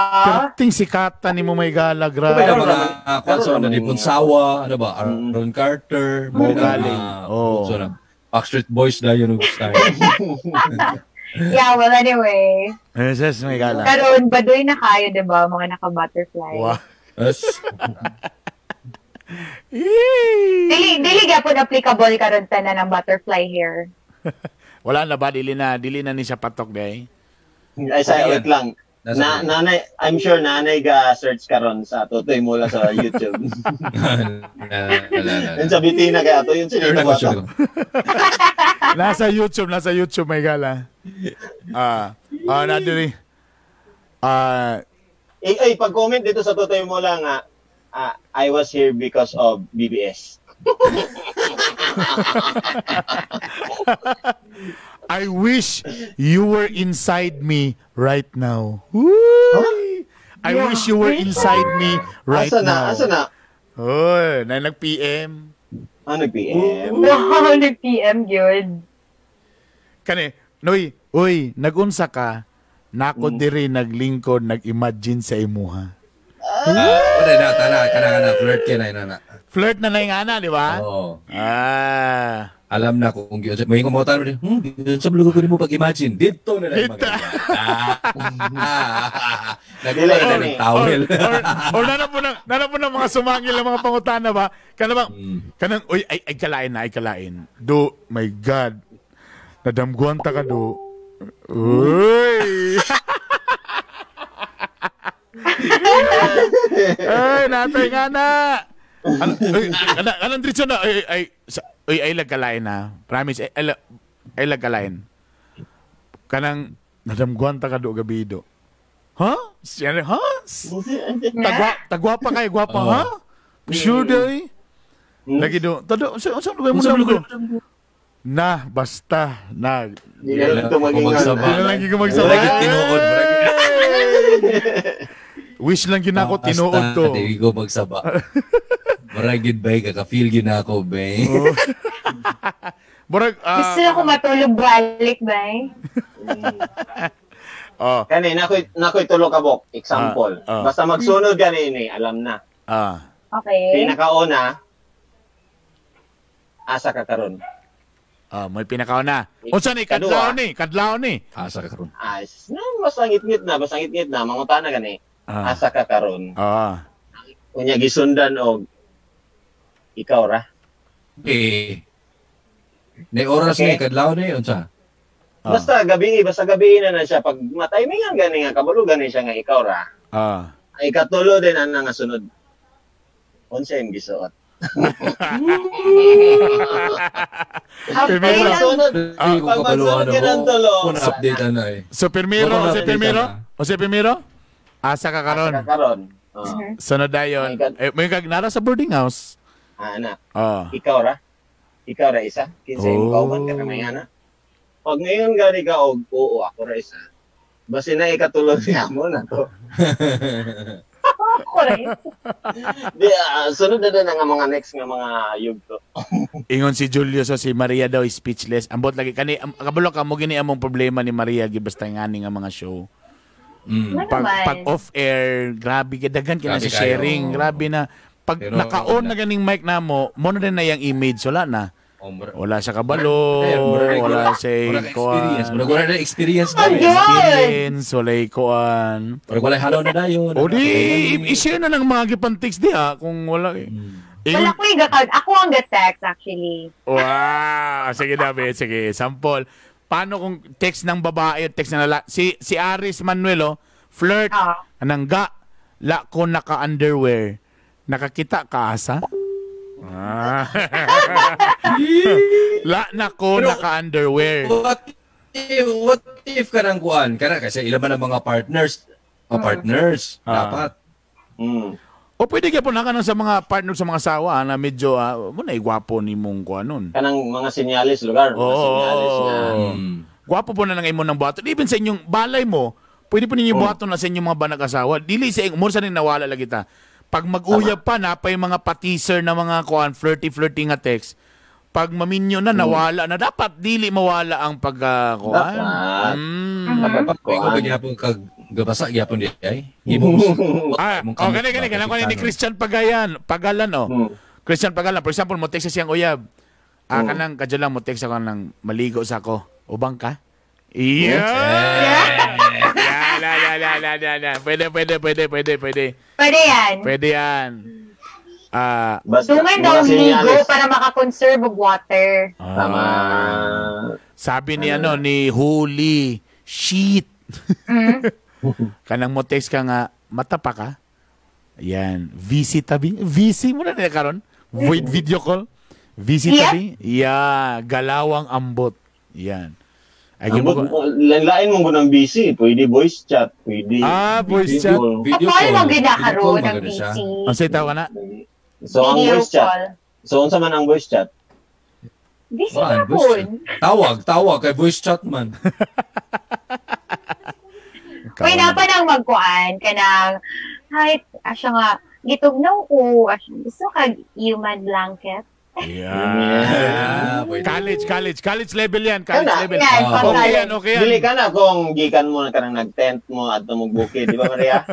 Perting sikata ni mo may gala, Kung may grabe. mga kwan sa una, ni Punsawa, ano ba, Aaron Carter, Mo galing. Oh. Oh. So na, Backstreet Boys na yun ang style. Yeah, well, anyway. Yes, yes, may gala. Karon, baduy na kayo, di ba? Mga naka-butterfly. Wow. Yes. Yee! Dili, dili gyapon applicable karon tanan ang butterfly hair. Wala na ba? Dili na ni siya patok, day. Ay, sa wait lang. Nasa Na, nanay, I'm sure nanay ga search karon sa Totoy Mula sa YouTube. Wala, Yun sa bitina kaya to yun Sure sila na ba ko, sure to? ko. Nasa YouTube, nasa YouTube may gala. Na diri. Eh, ay, pag-comment dito sa Totoy Mula nga, I was here because of BBS. I wish you were inside me right now. Uy! I wish you were inside me right Asa na? now. Asa na? Oy, na nag-PM. Ah, nag-PM. Wow, nag-PM gyud. Kani, Noy, uy, nagunsa ka, nako diri naglingkod, nag-imagine sa imuha. Wala na, tana, kana, kana, flirt ka na, na. Flirt na na yung ana, di ba? Oo. Ah. Alam na kung giyon. May kumutan mo din, giyon sa blog ko mo pag-imagine. Dito na lang Dito. Nagula na ng towel. Or nana po ng, nana po ng mga sumangil ng mga pangutana ba? Kana bang, kanang, uy, ay kalain na, ay kalain. Do, my God. Nadamguan ta ka, do. Uy! Ay, natay nga na. Ano, uy, anong diretso na? Ay, ay, uy, ay, lagkalain na. Promise, ay, ay, lagkalain. Kanang, nadamguan ta ka do, gabi do. Ha? Siya, ha? Tagwa, tagwa pa kayo, gwapa, Oh. ha? Sure day. Lagi do. Tado, unsa unsa mo mo Na, basta na. Di na lang ito maging Kumagsama. Di na lang gyud magsama. Wala gyud tinuod. Wish lang gyud nako tinuod to. Basta, di ko magsaba. Murag gyud bay, kaka-feel gyud na ako, bay. Murag Gusto na ako matulog balik, bay. Oh. Kani, nakoy tulo ka bok. Example. Basta magsunod gani ni, alam na. Okay. Pinakauna, asa ka karon? May pinakauna. Unsa ni kadlaw ni? Kadlaw ni. Asa ka karon? As, na, basta ngit-ngit na, basta ngit-ngit na, mangutana gani. Asa ka karon? Unya gisundan og ikaw ra. Eh. Nay oras Okay. ni kadlaw ni unsa? Basta gabi na na siya pag matimingan gani nga kabalo gani siya nga ikaw ra. Ay katulo din ana nga sunod. Unsa imong gisuot? Primero. Sunod. Ay, ko Pag kabalo magsunod ano ka ng tulo. Kung update ana eh. So primero, Wala si na primero, update o si primero? Asa ka karon? Asa ka karon? Sunod dayon. Eh, may kag nara sa boarding house. Ana. Ikaw ra. Ikaw ra isa. Kinsa imong Oh. kauban ka kamay ana. Pag ngayon gani ka og oo ako ra isa. Basi na ikatulo niya mo na to. Ako Correct. Di, sunod na din ang mga next nga mga yugto. Ingon si Julio, so si Maria daw is speechless. Ambot lagi kani kabalo ka mo gini among problema ni Maria gibasta ngani nga mga show. Pag off air, grabe ka daghan kina sa sharing, grabe na. Pag naka-on na ganing mic namo, mo na din na yang image, wala na. Wala siya kabalo, wala siya experience, wala na experience, experience, wala kuan. Wala halaw na dayon. O di i-share na lang mga gipantiks diha kung wala eh. Wala ko yung ako ang ga-text actually. Wow, sige David, sige, sample. Paano kung text ng babae at text ng lalaki? Si Aris Manuel, oh, flirt, anangga, la ko naka-underwear. Nakakita ka asa? Ah. La na ko naka-underwear. What if ka ng kuan? Kana kasi ilan man ang mga partners? Mga partners, dapat. O pwede ka po na kanang sa mga partner sa mga asawa na medyo mo na igwapo ni mong kuan nun. Kanang mga sinyalis lugar, mga sinyalis na. Gwapo po na lang imo ng buhaton. Even sa inyong balay mo, pwede po ninyo buhaton na sa inyong mga banag asawa. Dili sa mo sa ning nawala lagi ta. Pag mag-uyab pa na pa yung mga pa-teaser na mga kuan flirty nga text. Pag maminyo na nawala na, dapat dili mawala ang pag kuan. Dapat ko gyapon kag gabasa gyapon di ay. Oh, gani kanang kuan ni Christian Pagayan, Pagalan oh. Christian Pagalan, for example, mo text siyang uyab. Kanang kadyo lang mo text ako nang maligo sa ako. Ubang ka? Yeah. La. Pwede. Pwede yan. Pwede yan. Dungan daw ligo para makakonserve og water. Tama. Sabi ni ni Holy shit. Kanang mo text ka nga, mata pa ka? Yan. VC tabi. VC mo na nila karon. Void video call. VC tabi. Yeah. Galawang ambot. Yan. Lain mo ng busy. Pwede voice chat. Pwede. Voice chat. Video call. Mo ginakaroon ng busy. Ang say tawag na? So, ang voice chat. So, unsa man ang voice chat? Busy na po. Tawag. Kay voice chat man. Uy, na pa nang magkuan. Kanang, hi, asya nga, gitugnaw ko. Gusto kag human blanket. Yeah. College level yan. College level. Yan, okay yan, okay yan. Dili ka na kung gikan mo na kanang nag-tent mo at mugbuki, di ba Maria?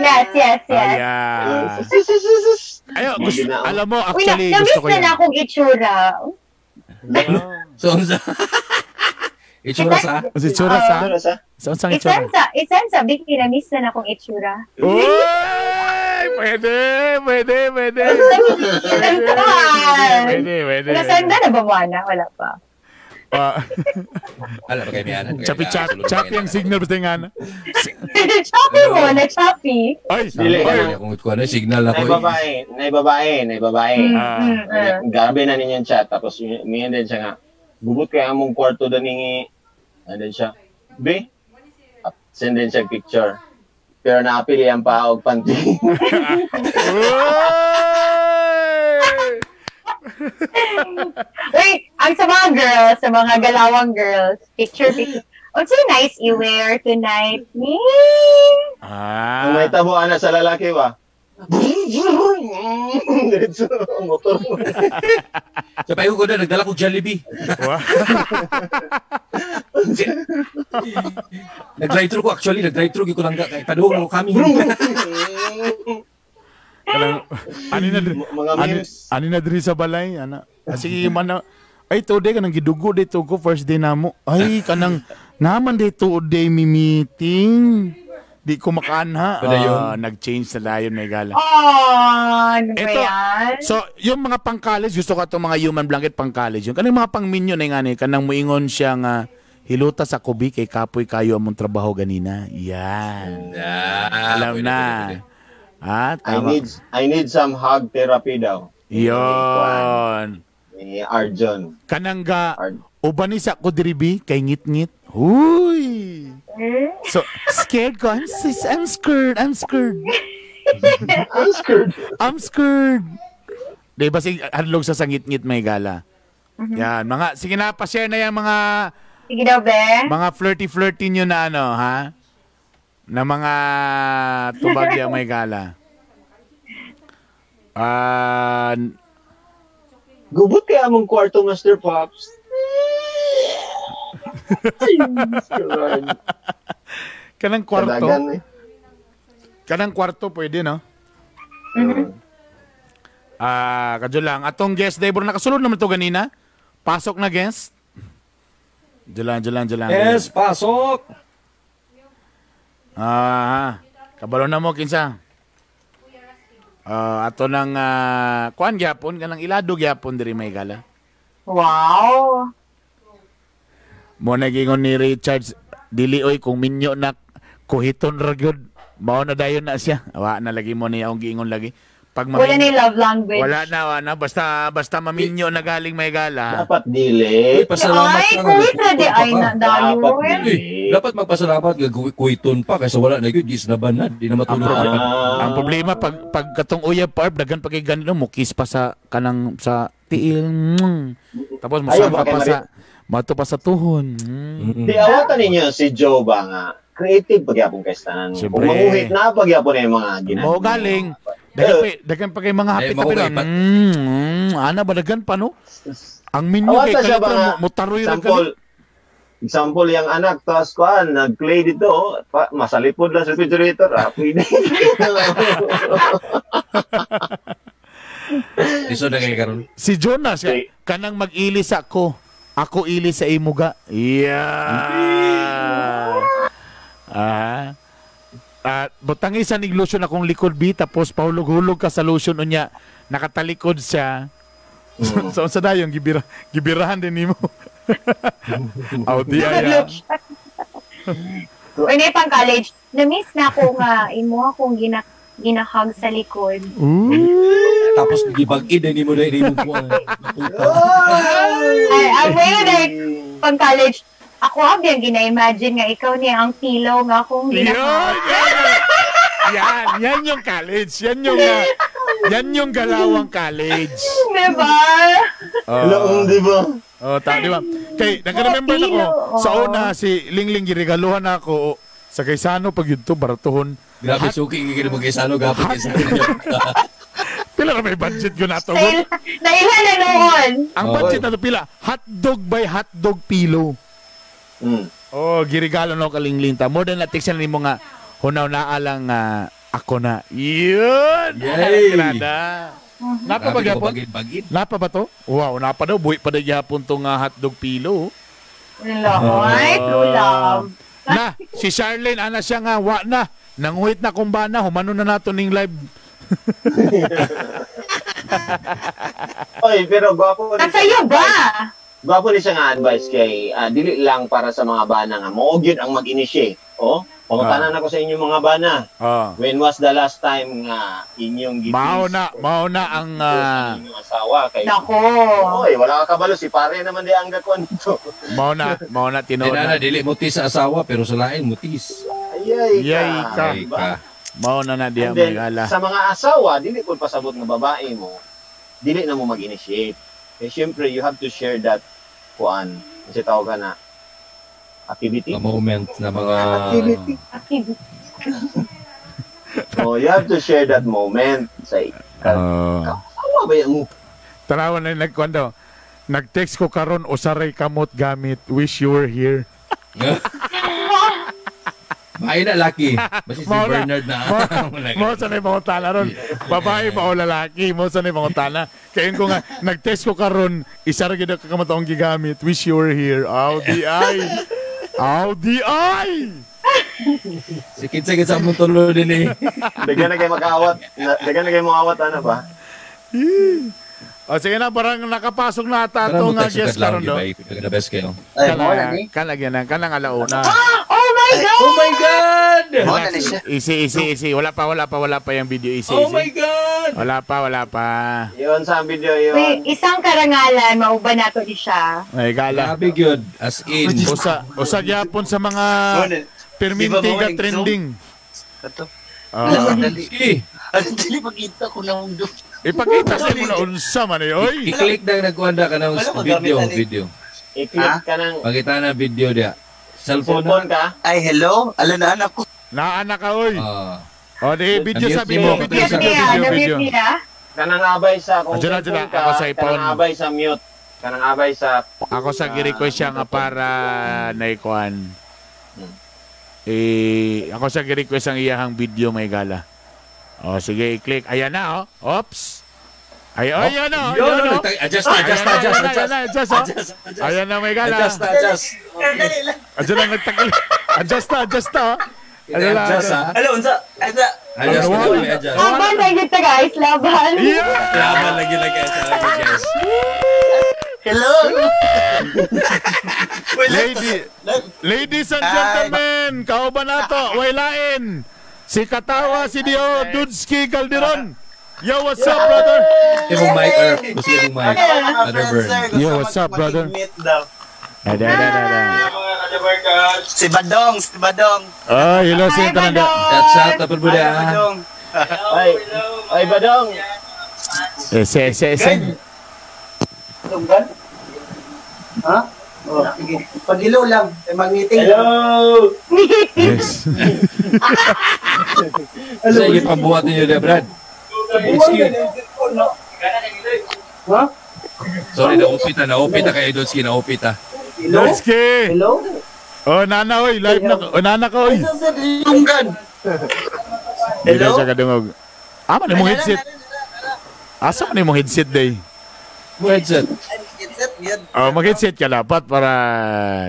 Yes. Ayan. Ayo, gusto, alam mo, actually, uy, gusto ko yan. Na akong itsura. So, itsura sa? Itsura sa? Saan sang itsura? Isan sa, Vicky, na-miss na akong itsura. Uy! Pwede. Pwede. Nasanda na ba na? Wala pa. Alam ba kayo may anak? Choppy ang signal basta yung ana. Choppy mo na, choppy. Ay, dili. Kung ano, signal ako. Nay babae. Grabe na ninyong chat. Tapos, miyan din siya nga, bubot kaya among kwarto na ningi. Ano din siya? B? Send din siya picture. Pero naapili ang paog panty. Wait, ang sa mga girls, sa mga galawang girls, picture. What's so nice you wear tonight? Kung may tabuan na sa lalaki ba? Diretso ang motor mo. Sa payo ko na, nagdala ko Jollibee. Nag-drive-thru ko actually, nag-drive-thru ko lang kay paduong ako kami. Ani na diri sa balay, ana. Sige man na. Ay today kanang gidugo dito ko first day namo. Ay kanang naman dito today mi meeting. Di ko makaanha. Nag-change na dayon may gala. Oh, ano ba yan? So, yung mga pang-college, gusto ko itong mga human blanket pang-college. Yung kanang mga pang-minyo na nga ni, kanang muingon siya nga, hiluta sa kubi kay kapoy kayo among trabaho ganina. Yan. Alam na. Ah, tama. I need some hug therapy daw. Yon. Ni Arjun. Kanangga, uban ni sa kudribi kay ngit-ngit. Uy! So, scared ko. I'm scared. I'm scared. I'm scared. I'm scared. Di ba si hadlog sa sangit-ngit may gala? Yan. Mga, sige na, pa-share na yan mga Sige daw, be. Mga flirty-flirty nyo na ano, ha? Na mga tubag diya may gala. Gubot kaya among kwarto, Master Pops. Kanang kwarto. Kadagan, eh. Kanang kwarto pwede, no? Kadyo lang. Atong guest, Debor, nakasulod naman to ganina. Pasok na guest. Diyan lang. Yes, pasok! Kabalo na mo, kinsa. Ato nang, kuan gyapon, kanang ilado gyapon diri may gala. Wow! Mo nagingon ni Richards, dili oy kung minyo na kuhiton ra gyud, mao na dayon na siya. Wa na lagi mo niya akong giingon lagi. Pag wala na love language. Wala na. Basta maminyo na galing may gala. Dapat dili. Uy, pasalamat ay, kuwit na di ay na dayon. Dapat magpasalamat kuwiton pa kaysa wala na gyud gis na banad, di na matulog. Ang problema pag katong uyab pa daghan pa kay ganito mo kiss pa sa kanang sa tiil. Tapos mo pa sa mato pa sa tuhon. Di awatan ninyo si Joe ba nga creative pagyapon kay tanan. Kung manguhit na pagyapon na yung mga ginagawa. Mo galing. Daghan pa kay mga hapit na ana ba daghan pa no? Ang minyo kay kalitra mo taroy ra kani. Example yang anak tas kuan nagplay dito, masalipod lang sa refrigerator, pwede. Iso na kay karon. Si Jonas kanang mag-ilis ako. Ako ilis sa imo ga. Yeah. Butang isa nig lotion akong likod bi tapos pahulog-hulog ka sa lotion unya nakatalikod siya. So sa dayon gibirahan din nimo. Aw di ay. Uy, pang college, na-miss na ako nga imo akong ginahug sa likod. Tapos gibag-i din nimo dai nimo kuan. Ay, ang way like pang college ako ang yung gina-imagine nga ikaw niya ang pillow nga akong ginahug. Yan yung college. Yan yung galawang college. Diba? Laong, diba? Oh, diba? Kay, nag-remember na ko, sa una, si Lingling giregaluhan ako sa Gaisano pag yun to, baratuhon. Grabe, suki, gigil mo Gaisano, gapit Gaisano. Pila na may budget yun ato. Naila na noon. Ang budget na to, pila, hotdog by hotdog pillow. Oh, girigalo no kalingling ta. More than latik siya nimo nga hunaw na alang ako na. Yun. Yay. Napa ba gyapon? Napa ba to? Wow, napa daw buhi pa gyapon tong hotdog pillow. Ay, true love. Na, si Charlene ana siya nga wa na. Nanguhit na kumbana, humano na nato ning live. Oy, pero gwapo ni siya. ba? Gwapo ni siya nga advice kay dili lang para sa mga bana nga mao gyud ang mag-initiate. Oh, pangutanan ako sa inyong mga bana. When was the last time nga inyong gi-kiss? Mao na ang inyong asawa kay. Nako. Oy, wala ka kabalo si pare naman di ang gakuan dito. Mao na tinuod na. Dili mutis sa asawa pero sa lain mutis. Ayay ka. Diba? Mao na na diya may gala. Sa mga asawa, dili pud pasabot nga babae mo, dili na mo mag-initiate. Eh, syempre, you have to share that kuan. Kasi tawag ka na activity. A moment na mga activity. Oh, you have to share that moment. Say, kasawa ba yan mo? Tarawan na nagkuan daw. Nag-text ko karon usaray kamot gamit. Wish you were here. Babae na laki. Basta si Bernard na. Mo sa na pangutana ron. Babae ba o lalaki? Mo sa na pangutana. Kaya ko nga, nag-text ko karon, isa ra gyud ka kamataong gigamit. Wish you were here. Aw di ay. Aw di ay. Sikit-sikit sa mong tulo din eh. Daghan na kayo mag-awat. Daghan na kayo mga ano ba? O sige na, parang nakapasok na ata itong guest karon do. Best kayo. Kanang alauna. Oh my God! Oh my God! Easy, easy, easy. Wala pa yung video. Easy, oh my God! Wala pa. Yun, sa video yun. Wait, isang karangalan, mauban nato ni siya. Ay, gala. Grabe yun. As in. Usa gyapon sa mga permintiga trending. Kato. Dali pakita ko na do. Ipakita sa imo na unsa man eh, oy. I-click na nagkuanda ka ng video. I-click ka ng pakita na video dia. Cellphone ka? Ay, hello. Ala na anak ko. Naa na ka oy. O di video sa video, video, video, video. Kanang abay sa kung Andiyan na, ako sa iPhone. Kanang abay sa mute. Kanang abay sa ako sa gi-request siya nga para naikuan. Eh, ako sa gi-request ang iyahang video may gala. O sige, i-click. Ayan na oh. Oops. Ay, ayan na. Yun, adjust, adjust, adjust, adjust. Adjust. Ayan na may gala. Adjust, adjust. Adjust lang nagtagil. Adjust na, adjust na. Adjust, ha? Hello, unsa? Adjust. Adjust, adjust. Laban lang yun guys, laban. Laban lang yun guys, guys. Hello! Ladies and gentlemen, kauban nato, waylain. Si Katawa, si Dio, Dudski Calderon. Yo, what's up, brother? Imong mic, or gusto imong mic. Other bird. Yo, what's up, brother? Da. Si Badong, si Badong. Ay, hello sa inyo. Shout out, tapos mo na. Ay, ay, Badong. Se. Tunggan? Ha? Oh, sige. Pag-ilo lang, ay mag-meeting. Hello! Yes. Sa iyo pambuhat ninyo na, Brad. Excuse. Ha? Sorry, naupita kay Dudski, naupita. Dudski! Hello? Oh, nana, oy. Live na. Oh, nana ka, oy. Tunggan. Hello? Hindi siya kadungog. Asa man imong headset? Asa man imong headset, day? Mo headset. Oh, mag-headset ka dapat para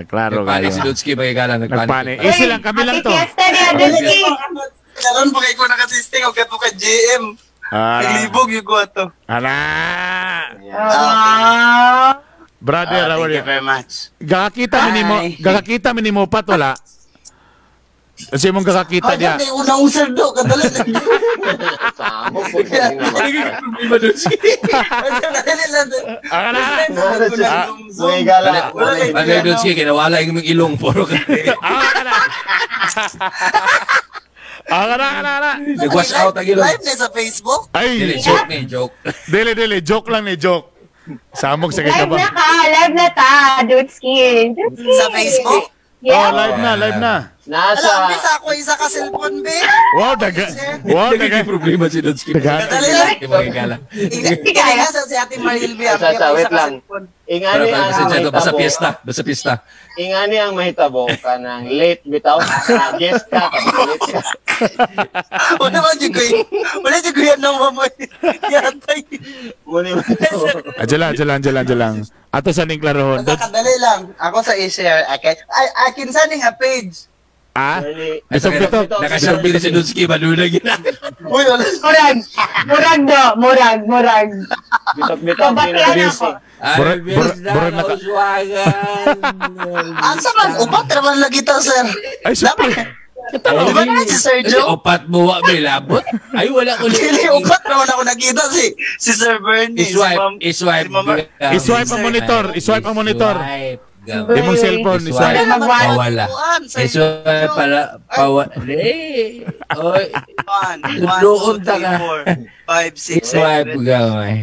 klaro kayo. Nagpanik si Dudski, magigala. Nagpanik. Easy lang, kami lang to. Happy fiesta niya, Dudski. Karon pa kay ko nakasisting o kato ka GM. Naglibog yung ko ato. Ala! Brother, how are you? Thank you very much. Gakakita minimo pat wala. Kasi mong gakakita niya. Ay, unang usar do kadali. Samo po. Problema Dudski. Magigala. Ano Dudski, kinawala yung ilong puro ka. Ara. Nag-wash out ang ilong. Live na sa Facebook? Ay, dili, joke ni, joke. Dili, joke lang ni, joke. Samog sa Live na ka, live na ta, Dudski. Sa Facebook? Yeah. Oh, live na. Nasa. Alam, sa ako isa ka cellphone, be. Wow, daga. Wow, daga. Problema si Dudski. Daga. Magigala. Ingani sa si Ate Marilby. Sa wait lang. Ingani ang mahitabo. Basta pista. Ingani ang mahitabo ka ng late bitaw. Guest ka, late ka. Wala man jud ko. Wala jud ko yan nang mamoy. Yatay. Muni mo. Adyan lang. Ato sa ning klarohon. Kadali lang. Ako sa i-share. Okay. Ay, akin sa ning page. Ah? Bitok. Nakasharpie na si Dudski, malulag yun. Uy, wala. Murag. Bitok. Kabatian ako. Murag naka... Asa man, upat naman lagi to, sir. Ay, siyempre. Di ba na si Sir Joe? Upat mo, wa may labot. Ay, wala ko. Dili, upat naman ako nakita si Sir Bernie. I-swipe. I-swipe ang monitor. I-swipe ang monitor. Imong cellphone, i-swipe. Pawala. I-swipe pala. Pawala. Eh. Oy. 1, Doon 2, ta ka. 3, 4, 5, 6, I-swipe 7. gamay.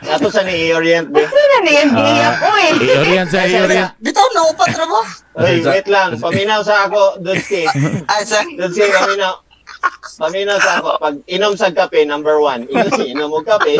Ato sa ni i-orient be. Ano na yan? Giyak ko eh. I-orient sa i-orient. Bitaw na upat ra ba? Oy, wait lang. Paminaw sa ako, Dudski. Ay, sir. Dudski, paminaw. Paminaw sa ako. Pag inom sa kape, number 1. Inom og kape.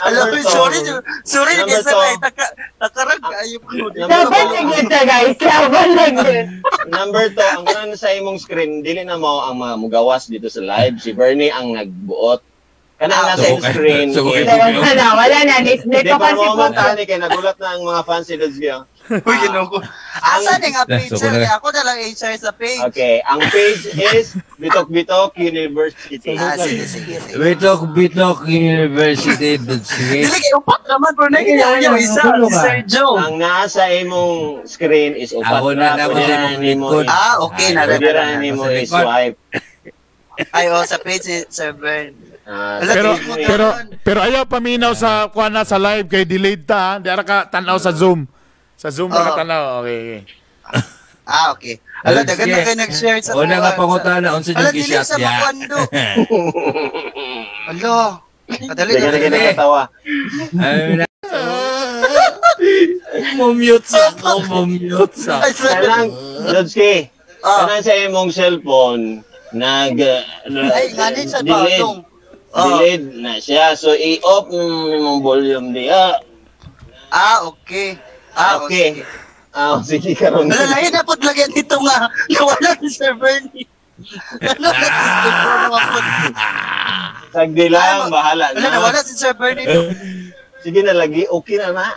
Alam mo, sorry, Number kasi two. na, takarag, ayaw ko. Laban na yun ta, guys. Laban na yun. Number 2, ang kanan sa imong screen, dili na mo ang mga mugawas dito sa live. Si Bernie ang nagbuot. Kanang nasa imong screen. So, okay. Wala na. Di Nito pa pa si mo Puto. matani kay nagulat na ang mga fans si Dudski. Uy, ginoo ko. Asa ni nga page, So, sir? na- Ako na lang i-share sa page. Okay, ang page is Bitok Bitok University. Ah, sige. Bitok University, Dudski. Dili kay upat naman, pero naging yung isa, si Sir Joe. Ang nasa imong screen is upat Ako na, ako Pwede sa ra imong nimo likod. Ah, okay, na Pwede ra nimo Sa likod. i-swipe. Ay, oh, sa page ni Sir Bern. Ah, Pero ayaw paminaw sa kuan na sa live kay delayed ta. Ha? Di ara ka tan-aw sa Zoom. Sa Zoom ra ka tan-aw. Okay. Ah, okay. Ala, daghan na kayo nag-share sa Una nga kuwan. pangutana, unsa Ala, yung dili gi-shot sa niya? makwando. Ala, kadali Daghan na na. kayo nakatawa. Ay, na. Mumute sa ako, mumute sa Ay, ako. sir. Kanang Dudski. Kanang sa imong cellphone nag Ay, ngani sa delete. Delete na siya. So i-off imong volume diya. Ah, okay. Ah, okay. Ah, sige karon. Lahi na pud lagi dito nga. Nawala si Sir Bernie. Ano na si Sir Bernie? Sagdi lang, bahala na. Wala, nawala si Sir Bernie. Sige na lagi, okay na na.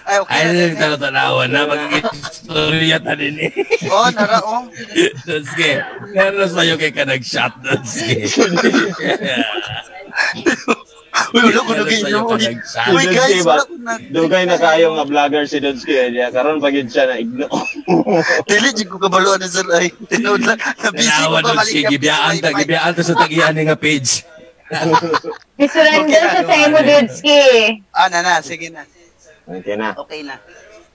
Ay, okay. Ay, na tanawan na mag-istorya ta din eh. Oh, nara oh. Sige, meron sa'yo kay ka nag-shot doon. Sige. Uy, wala ko naging. Uy, guys, wala ko na. Dugay na kayo nga vlogger si Dodski. Karon pag yun siya na ignore. Dili, di ko kabaluan na sir. Ay, tinood lang. Nabisi ko pa malikap. Gibiyaan ta sa tagian nga page. Isurrender siya sa imo, Dodski. Ah, na, sige na. Okay na. Okay na.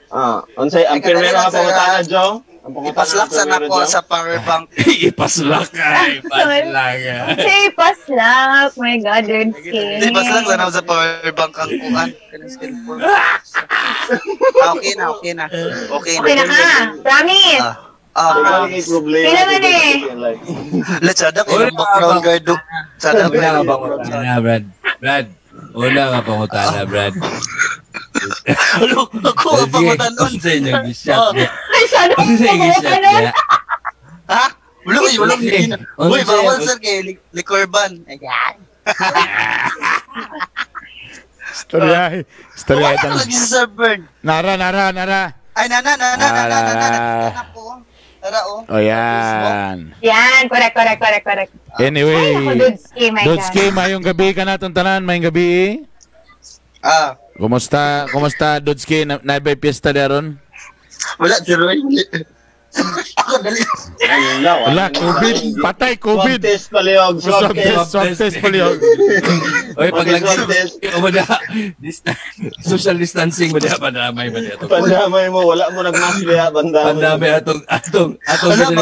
Ah, unsay ang pirmero nga pangutana, Jong? Ipaslak sa nako sa power bank. Ipaslak ay, ipaslak. Say ipaslak. My God, Dodski. Ipaslak sa nako sa power bank ang kuan. Okay na, okay na. Okay na. Okay na ka. Promise. Promise. Pila man eh. Let's add up yung background guard do. Sada una nga pangutana, Brad. Brad. Una nga pangutana, Brad. Ano? Ako ang pangutanon. Sa inyong gishat niya. Ay, siya na Sa inyong gishat niya. Ha? Wala, uy, wala. Uy, bawal sir kay liquor ban. Ayan. Storya. Storya. Wala lagi si Sir Bern. Nara. Ay, nana. Nana po. Tara, oh. Oh, yan. Yan, correct. Anyway, ay, ako, Dodski, mayong gabi ka na itong tanan, mayong gabi. Ah. Kumusta, Dodski? Naibay piyesta daron? Wala, zero. Ako, dali. Wala, COVID. Patay, COVID. Swab test palihog. Swab test palihog. Oy, pag social distancing ba diha, pandamay ba diha. Pandamay mo, wala mo nagmask diha, pandamay. Pandamay atong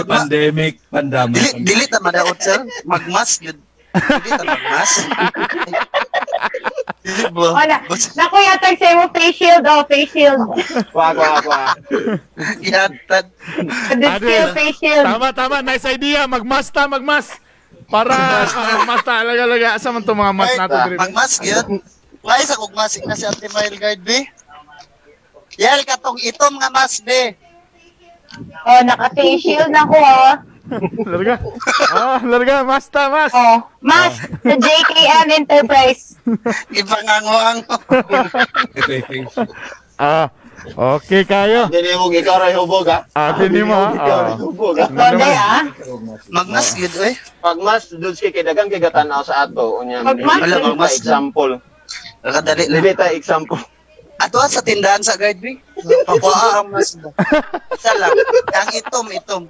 pandemic, pandamay. Dili ta madaot, sir. Magmask yun. Dili ta magmask. Wala. Naku, yatag sa imo face shield. Oh, face shield. Kwa. Yatag. Face shield. Tama. Nice idea. Magmask. Para magmask ta. Alaga. Asa man itong mga mask nato? Magmask yun. Why sa kog mask na si Ate Mael Guard, be? Yel, katong itom nga mask, be. Oh, naka-face shield na ko, oh. Larga. Larga. Mask. Oh, mask sa JKM Enterprise. Ipangangwang. Okay kayo. Dili mo ikaw ra hubog ha. Dili mo ha. Ikaw ra hubog ha. Konde ha. Magmask gid oy. Pagmas dud kay dagang kay gatanaw sa ato unya. Wala magmask example. Nakadali dili ta example. Ato sa tindahan sa guard B. Pakuha ang mask. Isa lang. Ang itom.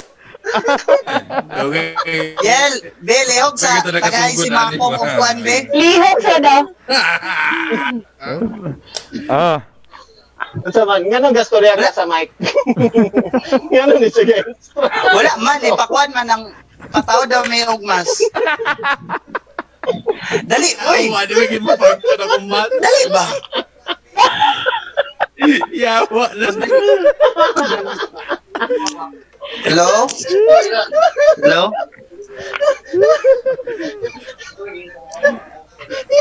Okay. Yel, be, lihok sa tagay si Mangkong upuan, be. Lihok siya daw. Ah. Unsa man, nganong gastorya ka sa mic? Nganong ni siya guys? Wala man, ipakuan man ang pataw daw may ugmas. Dali, uy. Dali ba? Yawa na. Hello? Hello?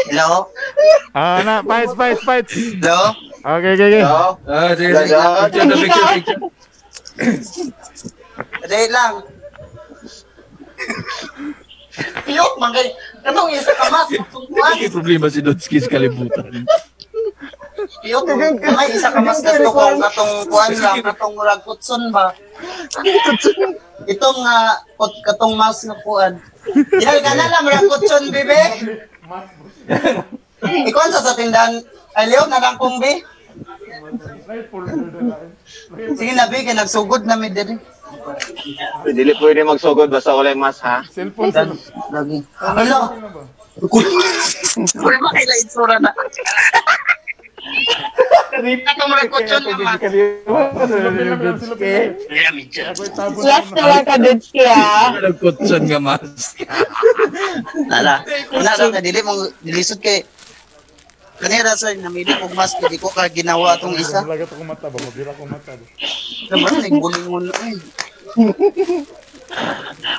Hello? Na, fights. Hello? Okay. Hello? Sige. Picture. Dali lang. Iyok, mangay. Anong isa ka mas? May problema si Dodski sa kalibutan. Iyok, may isa ka mas na kung katong kuan lang, katong ragkutson ba? Itong katong mouse na kuan. Dahil ka na lang, ragkutson, bebe. Ikuan sa tindahan. Ay, Leo, na lang kong, be. Sige na, be, kaya nagsugod na mi diri. Dili pwede magsugod basta walay mask, ha? Cellphone. Lagi. Hala! Wala ba kaila itsura na? Katong ragkutson na mas. Yes na lang ka, Dudski, ah. Ragkutson nga mask. Nala. Wala lang ka, dili mong dilisod kay kanira sir, namili kong mask, hindi ko ka ginawa atong isa. Lagat ako mata ba? Mabira akong mata ba? Naman, nagbulingon na eh.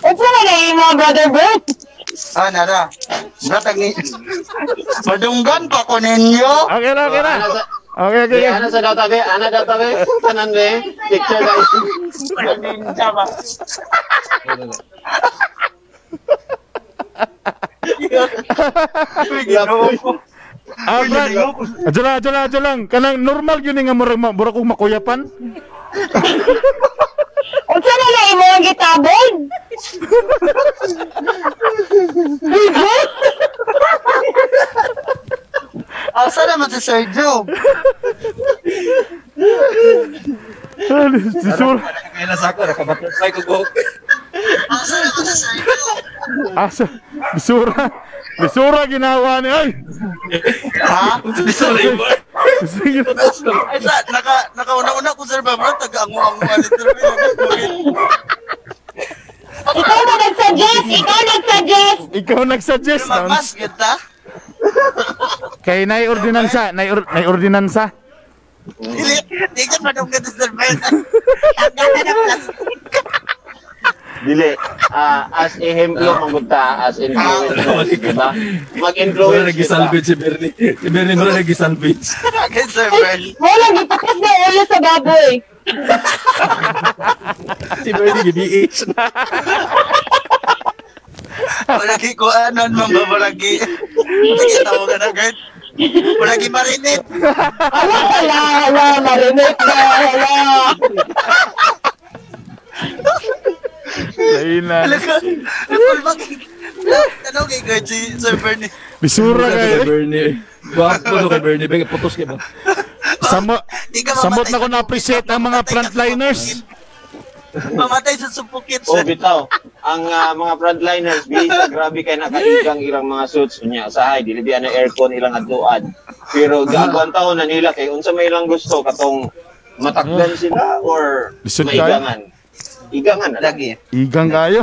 Unsa na imo, Brother Bert? Ah, nara. Bratag ni Madunggan pa ko ninyo. Okay na, okay na. Okay, okay. Ana sa daw tabi, ana daw tabi. Tanan be. Picture daw. Ninja ba? Ah, Brad. Adyo lang. Kanang normal yun nga murag kong makuyapan. Unsa na na imo ang gitabon? Asa naman si Sir Joe? Si Sur. Kaya nasa ako, nakabatay ko buhok. Asa naman si Sir Joe? Asa. Bisura. Bisura ginawa ni ay. Ha? Sorry, boy. Sige. Ay, sa, nakauna-una ko sir ba, bro? Taga-angu-angu sir. Ikaw na nag-suggest! Ikaw nag-suggest! Ikaw nag-suggest. Mamas, kita? Kay nay ordinansa, nay ordinansa. Dili, di ka madunggan si Sir Ben. Ang ganda ng plastic. Dili, as ehemplo manggod ta, as influencer, di ba? Mag-influence Mura nag-salvage si Bernie. Si Bernie mura nag-salvage. Okay, Sir Ben. Wala, gipakas na ulo sa baboy. Si Bernie gi-BH na. Wala gi kuanon, ma'am ba, wala gi. Sige, tawag ka na, guard. Wala gi marinate. Ala, ala, ala, marinate na, ala. Lain na. Ano kay guard si Sir Bernie? Bisura kay kayo. Bernie. Gwapo to kay Bernie. Bega putos kay ba? Samot na ko na-appreciate ang mga frontliners. Mamatay sa supukit. Oh, bitaw. Ang mga frontliners, bisa grabe kay nakaigang ilang mga suits niya. Sahay, dili biya na aircon ilang adtuan. Pero gagawin taon na nila kay unsa may ilang gusto katong matakdan sila or maigangan. Igangan na lagi. Igang kayo.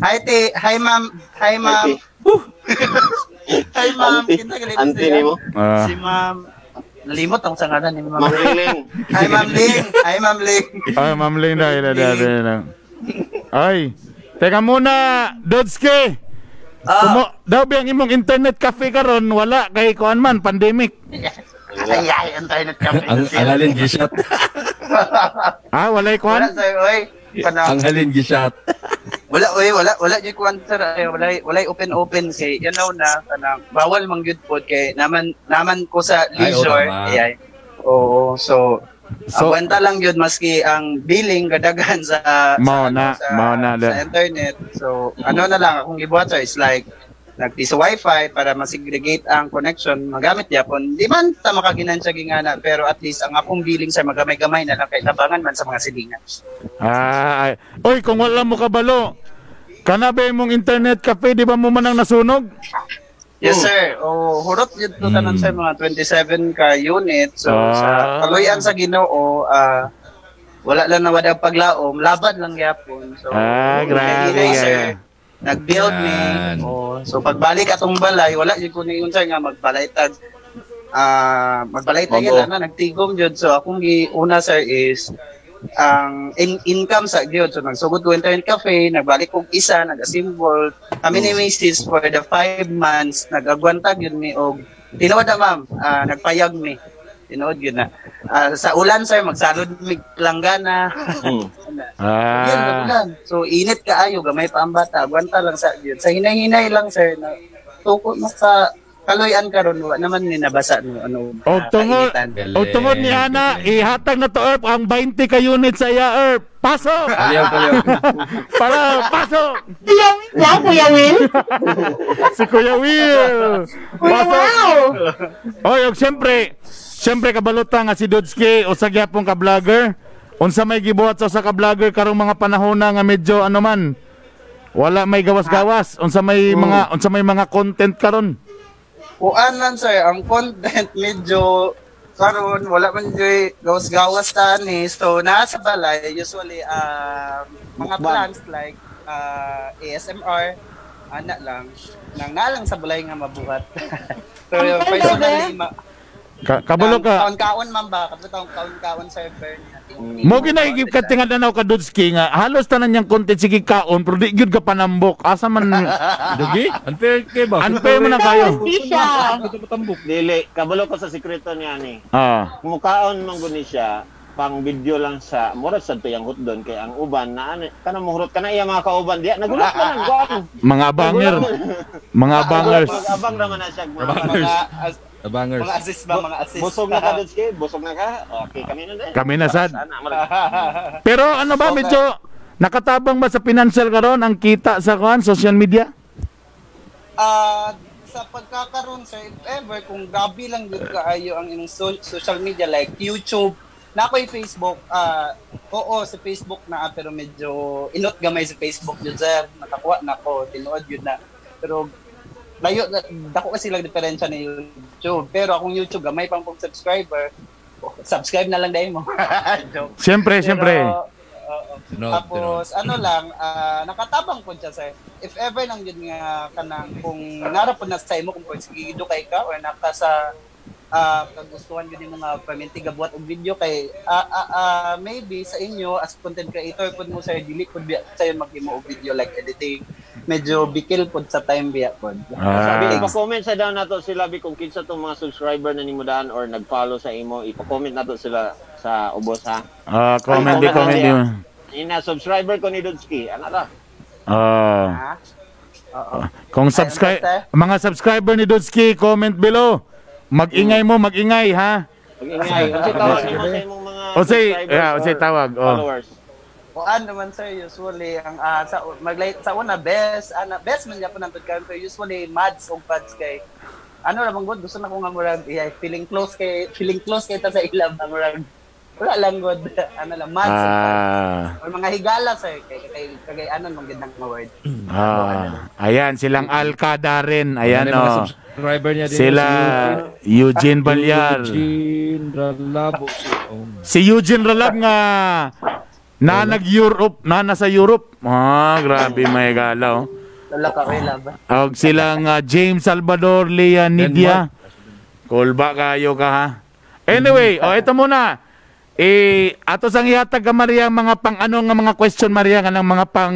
Hi, te. Hi, ma'am. Hi, ma'am. Hi, ma'am. Auntie ni mo? Si ma'am. Nalimot ang sangalan ni ma'am. Ma'am Ling. Hi, Ma'am Ling. Hi, Ma'am Ling. Ay, Ma'am Ling. Dahil. Ay. Teka muna, Dodske. Daw ba ang imong internet cafe karon wala kay kuan man, pandemic. Ay, ay, internet cafe. Ang halin gishot. Ah, walay kuan? Wala sir, oy. Ang halin gishot. Wala oy, wala gyud kuan sir. Walay open kay you know na kanang bawal man gyud pod kay naman ko sa leisure. Ay, ay. Oo, so agwanta lang gyud maski ang billing kadaghan sa sa internet. So ano na lang akong gibuhat sir is like nagpiso wifi para masegregate ang connection magamit yapon. Di man ta makaginansya gingana pero at least ang akong billing sir magamay-gamay na lang kay labangan man sa mga silingan. Ah, ay. Oy, kung wala mo kabalo, kana ba imong internet cafe di ba mo man ang nasunog? Yes sir. Oh, hurot jud to tanan sir mga 27 ka unit. So sa kaluyan sa Ginoo, wala lang nawad ang paglaom, laban lang gyapon. So grabe sir. Nag-build me. Oh, so pagbalik atong balay, wala jud ko niingon sir nga magbalay tag. Magbalay tag yan na nagtigom jud. So akong giuna sir is ang income sa gyud. So nagsugod ko internet cafe, nagbalik kog isa, nag-assemble. Kami ni Mrs. for the 5 months nag-agwanta gyud mi og tinuod na ma'am, nagpayag mi. Tinuod gyud na. Sa ulan sir, magsalod mi langgana. Yan, ulan. So init kaayo, gamay pa ang bata, agwanta lang sa gyud. Sa hinay-hinay lang sir na tuko maka kaloy-an karon wa naman ni nabasa no ano. Og tungod ni Ana, ihatag na to Erp ang 20 ka unit sa iya Erp. Pasok. Paliw. Para pasok. Ya, Kuya Will. Si Kuya Will. Pasok. Oy, og siyempre kabalota nga si Dodske usa gyapon ka vlogger. Unsa may gibuhat sa usa ka vlogger karong mga panahon na nga medyo ano man wala may gawas-gawas, unsa may mga content karon? Kuan lang sir, ang content medyo karon wala man joy gawas-gawas tani. So nasa balay usually mga plans like ASMR ana lang nang nalang sa balay nga mabuhat. Pero personally kabalo ka. Kaon-kaon man ba? Kaon-kaon server niya. Mo ginaigib ka tingadanaw ka Dudski nga halos tanan niyang content sige kaon pero di gyud ka panambok. Asa man Dugi? Unfair kay ba? Unfair mo na kayo. Siya. Dili, kabalo ko sa sikreto niya ni. Ah. Mukaon man gud ni siya pang video lang sa murag sad to yang hotdon kay ang uban na ano kana mohurot kana iya mga kauban diya nagulat man ang kuan. Mga banger. Mga bangers. Abang naman na siya mga Abangers. Mga assist ba, mga assist. Busog na ka Dudski, busog na ka. Okay, kami na din. Kami na sad. Pero ano ba medyo nakatabang ba sa financial karon ang kita sa kuan social media? Sa pagkakaroon sir, if ever kung grabe lang gyud kaayo ang inyong social media like YouTube, na ako'y Facebook, oo sa Facebook na pero medyo inot gamay sa Facebook yun sir, nakakuha na ko, tinuod yun na. Pero layo, dako kasi lang diferensya ni YouTube. Pero akong YouTube, gamay pang pong subscriber, subscribe na lang dahil mo. Joke. Siyempre, pero, siyempre. No, tapos ano lang, nakatabang po siya sir. If ever lang yun nga kanang kung nara po na sa imo kung sige kay ka or naka sa kagustuhan yun yung mga paminti gabuhat og video kay maybe sa inyo as content creator pud mo sir dili pud sayon maghimo og video like editing medyo bikil pud sa time biya pud. Sabi ipa-comment sa down nato sila bi kung kinsa tong mga subscriber na nimo daan or nag-follow sa imo, ipa-comment nato sila sa ubos ha. Comment di comment di. Ina subscriber ko ni Dudski, ana ra. Kung subscribe mga subscriber ni Dudski, comment below. Mag-ingay mo, mag-ingay ha. Mag-ingay. Unsay tawag nimo sa imong mga subscribers? Unsay tawag? Oh. Followers. Kuan naman sir, usually ang sa maglay sa una best, ana best man gyapon ang karon pero usually mads og pads kay ano ra man gud gusto na ko nga murag feeling close kay ta sa ilam murag wala lang gud ano lang mads og pads. Or mga higala sir kay kay ano man gid nang word. Ayan silang Alcada rin. Ayan oh. Subscriber niya din sila si Eugene Balyar. Eugene Ralab. Si Eugene Ralab nga na nag-Europe, na nasa Europe. Grabe may galaw. Wala ka wala ba. Og silang James Salvador, Lea Nidia. Kulba kayo ka ha. Anyway, ito muna. Ato sang ihatag ka Maria mga pang ano nga mga question Maria kanang mga pang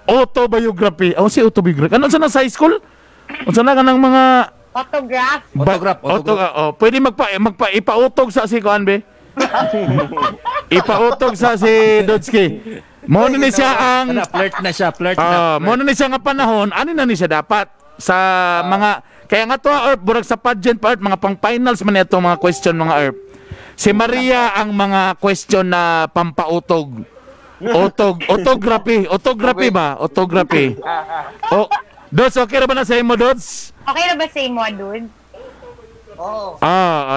autobiography. Oh, si autobiography. Ano sa na sa high school? Unsa na kanang mga autograph? Autograph. Pwede magpa ipautog sa si kuan be. Ipautog sa si Dodski. Mo ni siya ang flirt na siya, flirt na. Mo ni siya nga panahon, ani na ni siya dapat sa mga kaya nga to Erp burag sa pageant part mga pang finals man ito mga question mga Erp. Si Maria ang mga question na pampautog. Autography, autography ba? Autography. Oh, Dods, okay ra ba na sa imo, Dods? Okay ra ba sa imo, Dudes? Oh.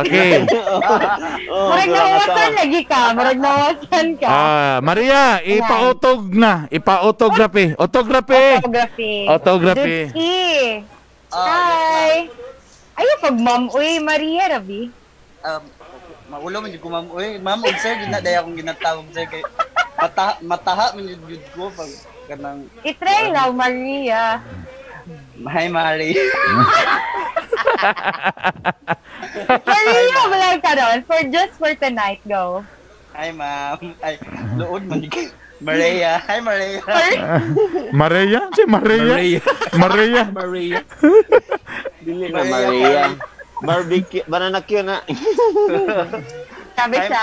Okay. Murag nawasan lagi ka. Murag nawasan ka. Maria, ipautog na. Ipa-autography. Autography. Autography. Autography. Dudski. Hi. Ayaw pag ma'am. Uy, Maria, rabi. Maulo man jud ko ma'am. Uy, ma'am og sir, gid na day akong ginatawag sir kay mataha man jud ko pag kanang I-try lang, Maria. Hi, Mari. Maria, wala ka doon. For just for tonight, go. Hi, ma'am. Ay, luod man. Maria. Hi, Maria. Maria? Si Maria? Maria. Maria. Dili na Maria. Barbecue. Banana Q na. Sabi sa,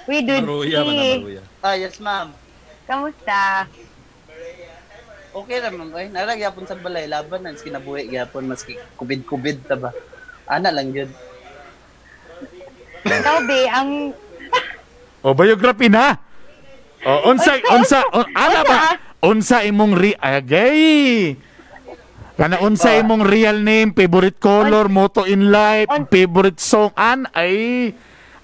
we do Maruya, Maruya. Yes, ma'am. Kamusta? Okay ra ma'am, ay nara gyapon sa balay laban na kinabuhi gyapon maski kubid-kubid ta ba. Ana lang gyud. Ikaw be ang biography na. Oh, unsa unsa ana ba? Unsa imong agay. Kana unsa imong real name, favorite color, motto in life, favorite song an ay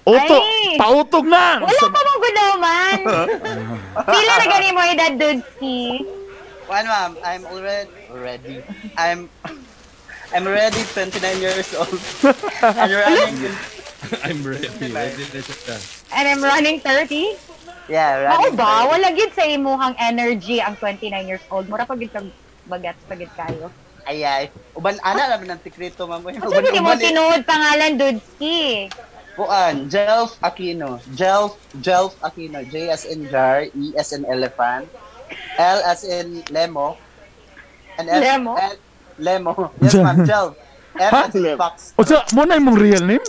uto, pautog na. Wala pa mong gunaman. Pila na gani mo edad Dudski? Well, ma'am, I'm already. I'm already 29 years old. I'm running. I'm ready. And I'm running 30? Yeah, running. Mao ba? Wala gid sa imuhang energy ang 29 years old. Mura pa gid kag bagats pa gid kayo. Ay ay. Uban ana ra man ang sikreto, ma'am. Uban mo tinuod pangalan Dudski. Kuan, Jelf Aquino. Jelf Aquino. J as in jar, E as in elephant, L as in lemo, and F, Lemo? L, lemo. Yes, ma'am, Jelf. F as in fox. Unsa mo na imong real name?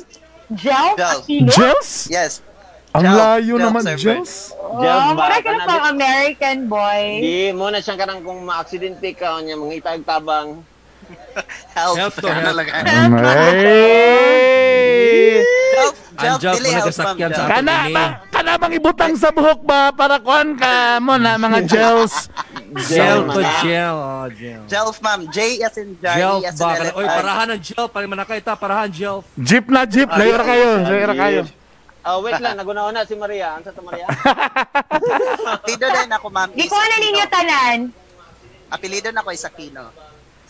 Jelf Jelf. Aquino? Jels? Yes. Ang Jelf, layo Jelf, naman, sir, Jels. Oh, Jelf ba? mura ka na pang American boy. Di mo na siyang kanang kung maaksidente ka niya mangita og tabang. Help. Help to, help. Ano lang. Hey! Jelf, Ang Jelf, Jelf dili mo help, ma'am. nagasakyan sa Jelf. ato Kana ini. ba, kana bang ibutang sa buhok ba para kuan ka mo na mga gels? Gel man, to ah. gel. Oh, gel. Jelf, ma'am. J as in jar, Gel E as in ba? elephant. Oy, parahan ang gel. Para manakay ta, parahan gel. Jeep na jeep, layo ra kayo, layo ra kayo. Oh, wait lang, naguna-una si Maria. Unsa to Maria? Apelido din ako, ma'am. Di is ko na Aquino. ninyo tanan. Apelido na ako is Aquino.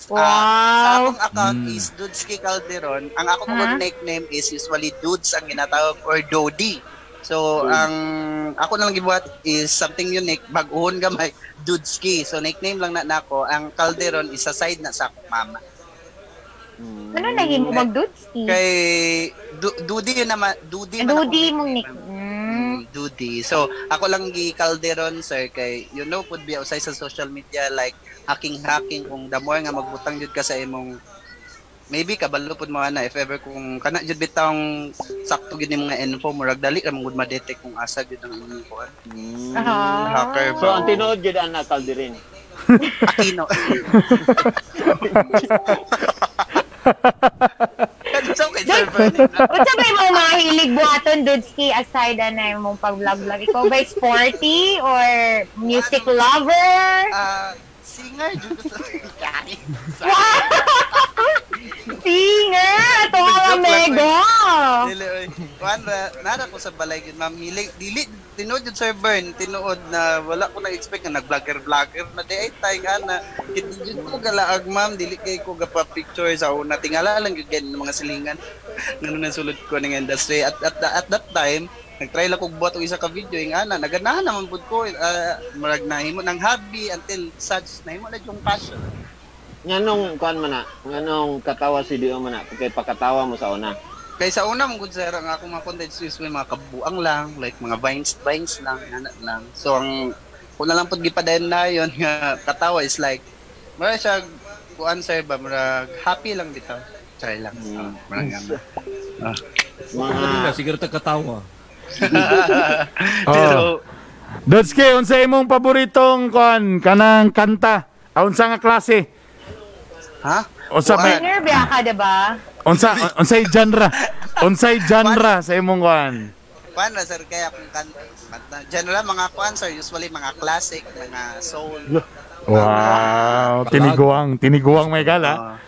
Wow. Sa akong account is Dudeski Calderon. Ang akong Ha? nickname is usually Dudes ang ginatawag or Dodi. So, ang ako na lang gibuhat is something unique, bag-uhon gamay, Dudeski. So, nickname lang na nako. Ang Calderon is sa side na sa akong mama. Ano nahimo mag-dudski? Kay Dudi yun naman, Dudi man Dudi akong mong nick. nickname. Dudi. So, ako lang gi Calderon sir kay you know could be outside sa social media like hacking hacking kung the more nga magbutang jud ka sa imong maybe kabalo pud mo ana if ever kung kana jud bitawng sakto gid ni mga info murag dali ra man gud ma-detect kung asa jud ang imong kuan. Ah. Hacker So ba? ang tinuod jud ana Calderin. Aquino. It's okay, sir. Unsa ba imong mga hilig buhaton, Dudski, aside ana imong pag-vlog-vlog? Ikaw ba sporty or music lover? Singer jud ko sa Wow! Singer! Ito ang Joke lang, mega! Dili oy. Kuan ra nara ko sa balay gyud ma'am. Hili dili tinuod jud Sir Bern, tinuod na wala ko na-expect nga nag-vlogger vlogger na di ay tay nga na. Kit jud ko galaag ma'am, dili kay ko gapa picture sa una tingala lang gyud ganyan mga silingan. Ngano na sulod ko ning industry at at that time nagtry lang kog buhat og isa ka video ing ana naganahan naman pud ko murag nahimo ng hobby until such nahimo na yung passion. Nganong kuan man na? Nganong katawa si Dio man na? Kay pakatawa mo sa una. Kay sa una mong good sir, ang akong mga contents is may mga kabuang lang, like mga vines vines lang, ana lang. So ang kung na lang pud gipadayon na yon nga katawa is like mura siya kuan sir ba murag happy lang bitaw. Try lang. Murag ano. Mga siguro tagkatawa. Oh. Dudski, unsa imong paboritong kuan kanang kanta? Ah, unsa nga klase? Ha? Unsa ba? Singer ba ka, diba? Unsa unsay genre? Unsay genre sa imong kuan? Kuan ra sir kaya kung kanta. General mga kuan sir usually mga classic, mga soul. Wow, tiniguang, tiniguang may gala.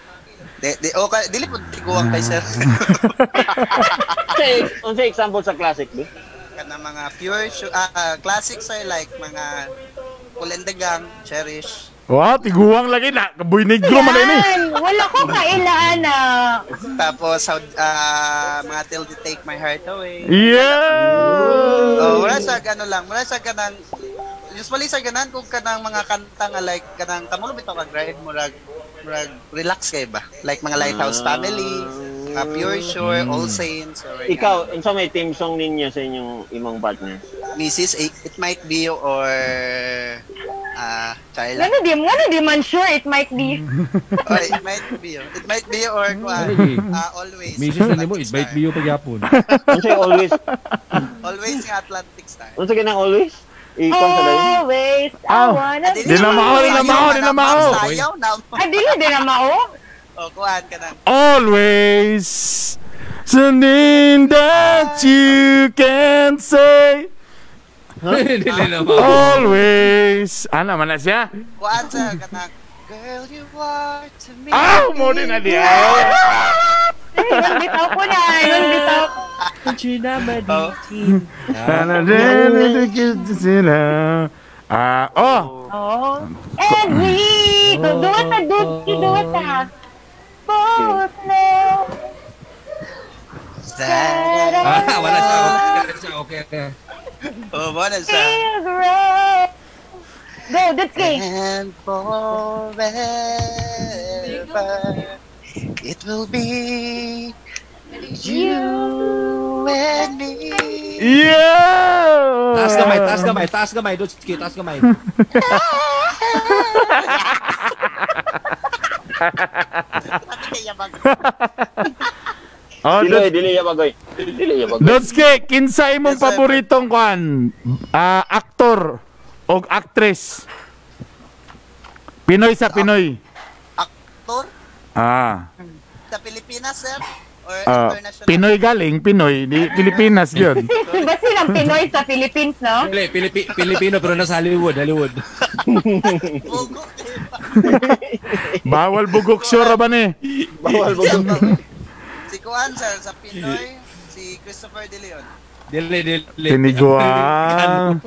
Di di okay, dili pud tiguang kay sir. Unsa example sa classic di? Kana mga pure classic sir like mga Kool and the Gang, Cherish. Wow, tiguang lagi na. Boy negro man ini. Yan! Wala ko kailaan na. Tapos how, mga Till They Take My Heart Away. Yeah. Oh, wala siya ano lang, wala siya kanang usually sa ganan kung kanang mga kanta nga like kanang kamulo bitaw ka drive murag murag relax kay ba? Like mga Lighthouse Family, mga Pure Shore, All Saints or Ikaw, unsa may team song ninyo sa inyong imong partner? Mrs. It Might Be You or Char lang. Ano di man sure it might be. Or It Might Be You. It Might Be You or kuan, Always. Misis na nimo, it might be you pagyapon. Unsa always? Always nga Atlantic Star. Unsa kinang always? I-kuan sa dayon? Always, I Aw. wanna Di na mao, di na mao, di na mao. Sayaw na. Ay, dili din na mao. O, kuan ka na. Always something that you can say. Dili na mao. Always. Ana man na siya? Kuan sa kanang Girl, you are to me. Aw, mo din na di. Ay, yun bitaw ko na. Yun bitaw. Ah, oh. Oh. And we, duwa ta, Dudski, duwa ta. Both know that Ah, wala siya. Okay, siya. Okay. Oh, wala siya. I feel right. Go, Dudski. And forever, it will be You and me. Yeah! Taas kamay, taas kamay, taas kamay. Dutski, taas kamay. Oh, Dili, dili ya bagoy. Dili ya bagoy. Dutski, kinsa imong paboritong kuan? Aktor o actress? Pinoy sa Pinoy. Actor? Ah. Sa Pilipinas, sir? Or international? Pinoy galing, Pinoy. Di Pilipinas yun. Ba silang Pinoy sa Philippines, no? Pilipino pero nasa Hollywood, Hollywood. Bawal bugok sure ba ni? Bawal bugok. Si Kuan, sir, sa Pinoy, si Christopher De Leon. Dili. Tiniguang.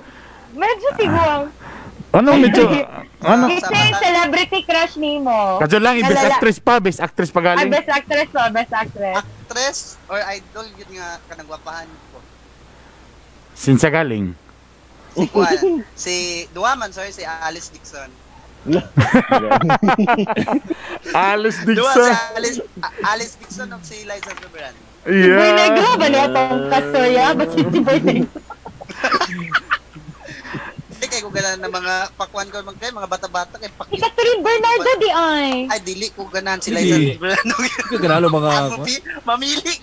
Medyo tiguang. Anong medyo? Ano? Kasi celebrity crush nimo. Kadyo lang, best actress pa, best actress pa galing. Ay, best actress pa, best actress. Actress or idol, yun nga, kanang gwapahan ko. Sinsa galing? Si Kuan, si Duaman, sorry, si Alice Dixon. Alice Dua, Dixon. si Alice Dixon o si Liza Soberano. Yeah. Boy Negro ba niya itong kasoya? Ba't si Boy Negro? Hindi kayo kung ganahan ng mga pakuan ko mga kayo, mga bata-bata kay Si Catherine Bernardo di ay. Ay, dili ko ganahan si Liza Soberano. Hindi ganalo mga mamili.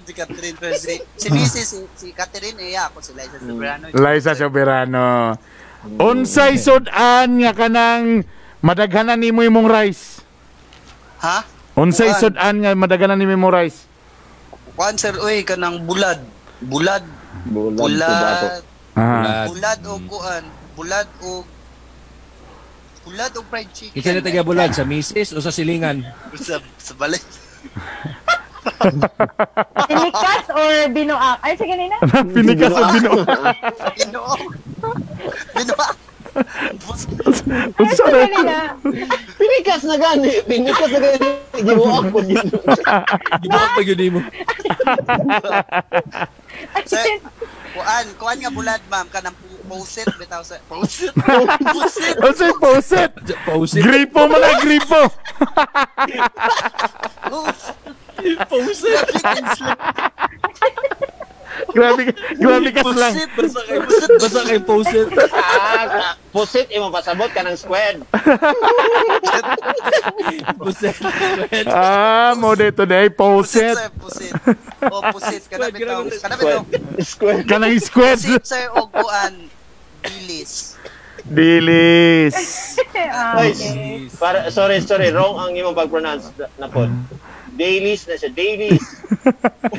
Si Catherine pero si Mrs. si Catherine eh ako si Liza Soberano. Liza Soberano. Unsay sud-an nga kanang madaghanan nimo imong rice? Ha? Unsay sud-an nga madaghanan nimo imong rice? Kuan sir, oy kanang bulad. Bulad. Bulad. Bulad o kuan, bulad o fried chicken. Kinsa na taga bulad sa misis o sa silingan? Sa balay. Pinikas or binuak? Ay, sige nina. Pinikas o binuak? Binuak. Binuak. Unsa na? Pinikas na gani. Pinikas na gani. Gibuak po yun. Gibuak pa yun mo. Sir, kuan nga bulad ma'am kanang poset bitaw sa poset. Poset. Unsa poset? Poset. Gripo man na gripo. Poset. Grabe ka lang. Basta kay poset. Poset imo pasabot ka ng squad. Poset. Ah, mo dito day poset. Poset. O poset kana bitaw. Kana bitaw. Squad. Kanang squad. Poset sir og kuan dilis. Dilis. Ay, para sorry, wrong ang imong pag-pronounce na pod. Dailies na siya, dailies.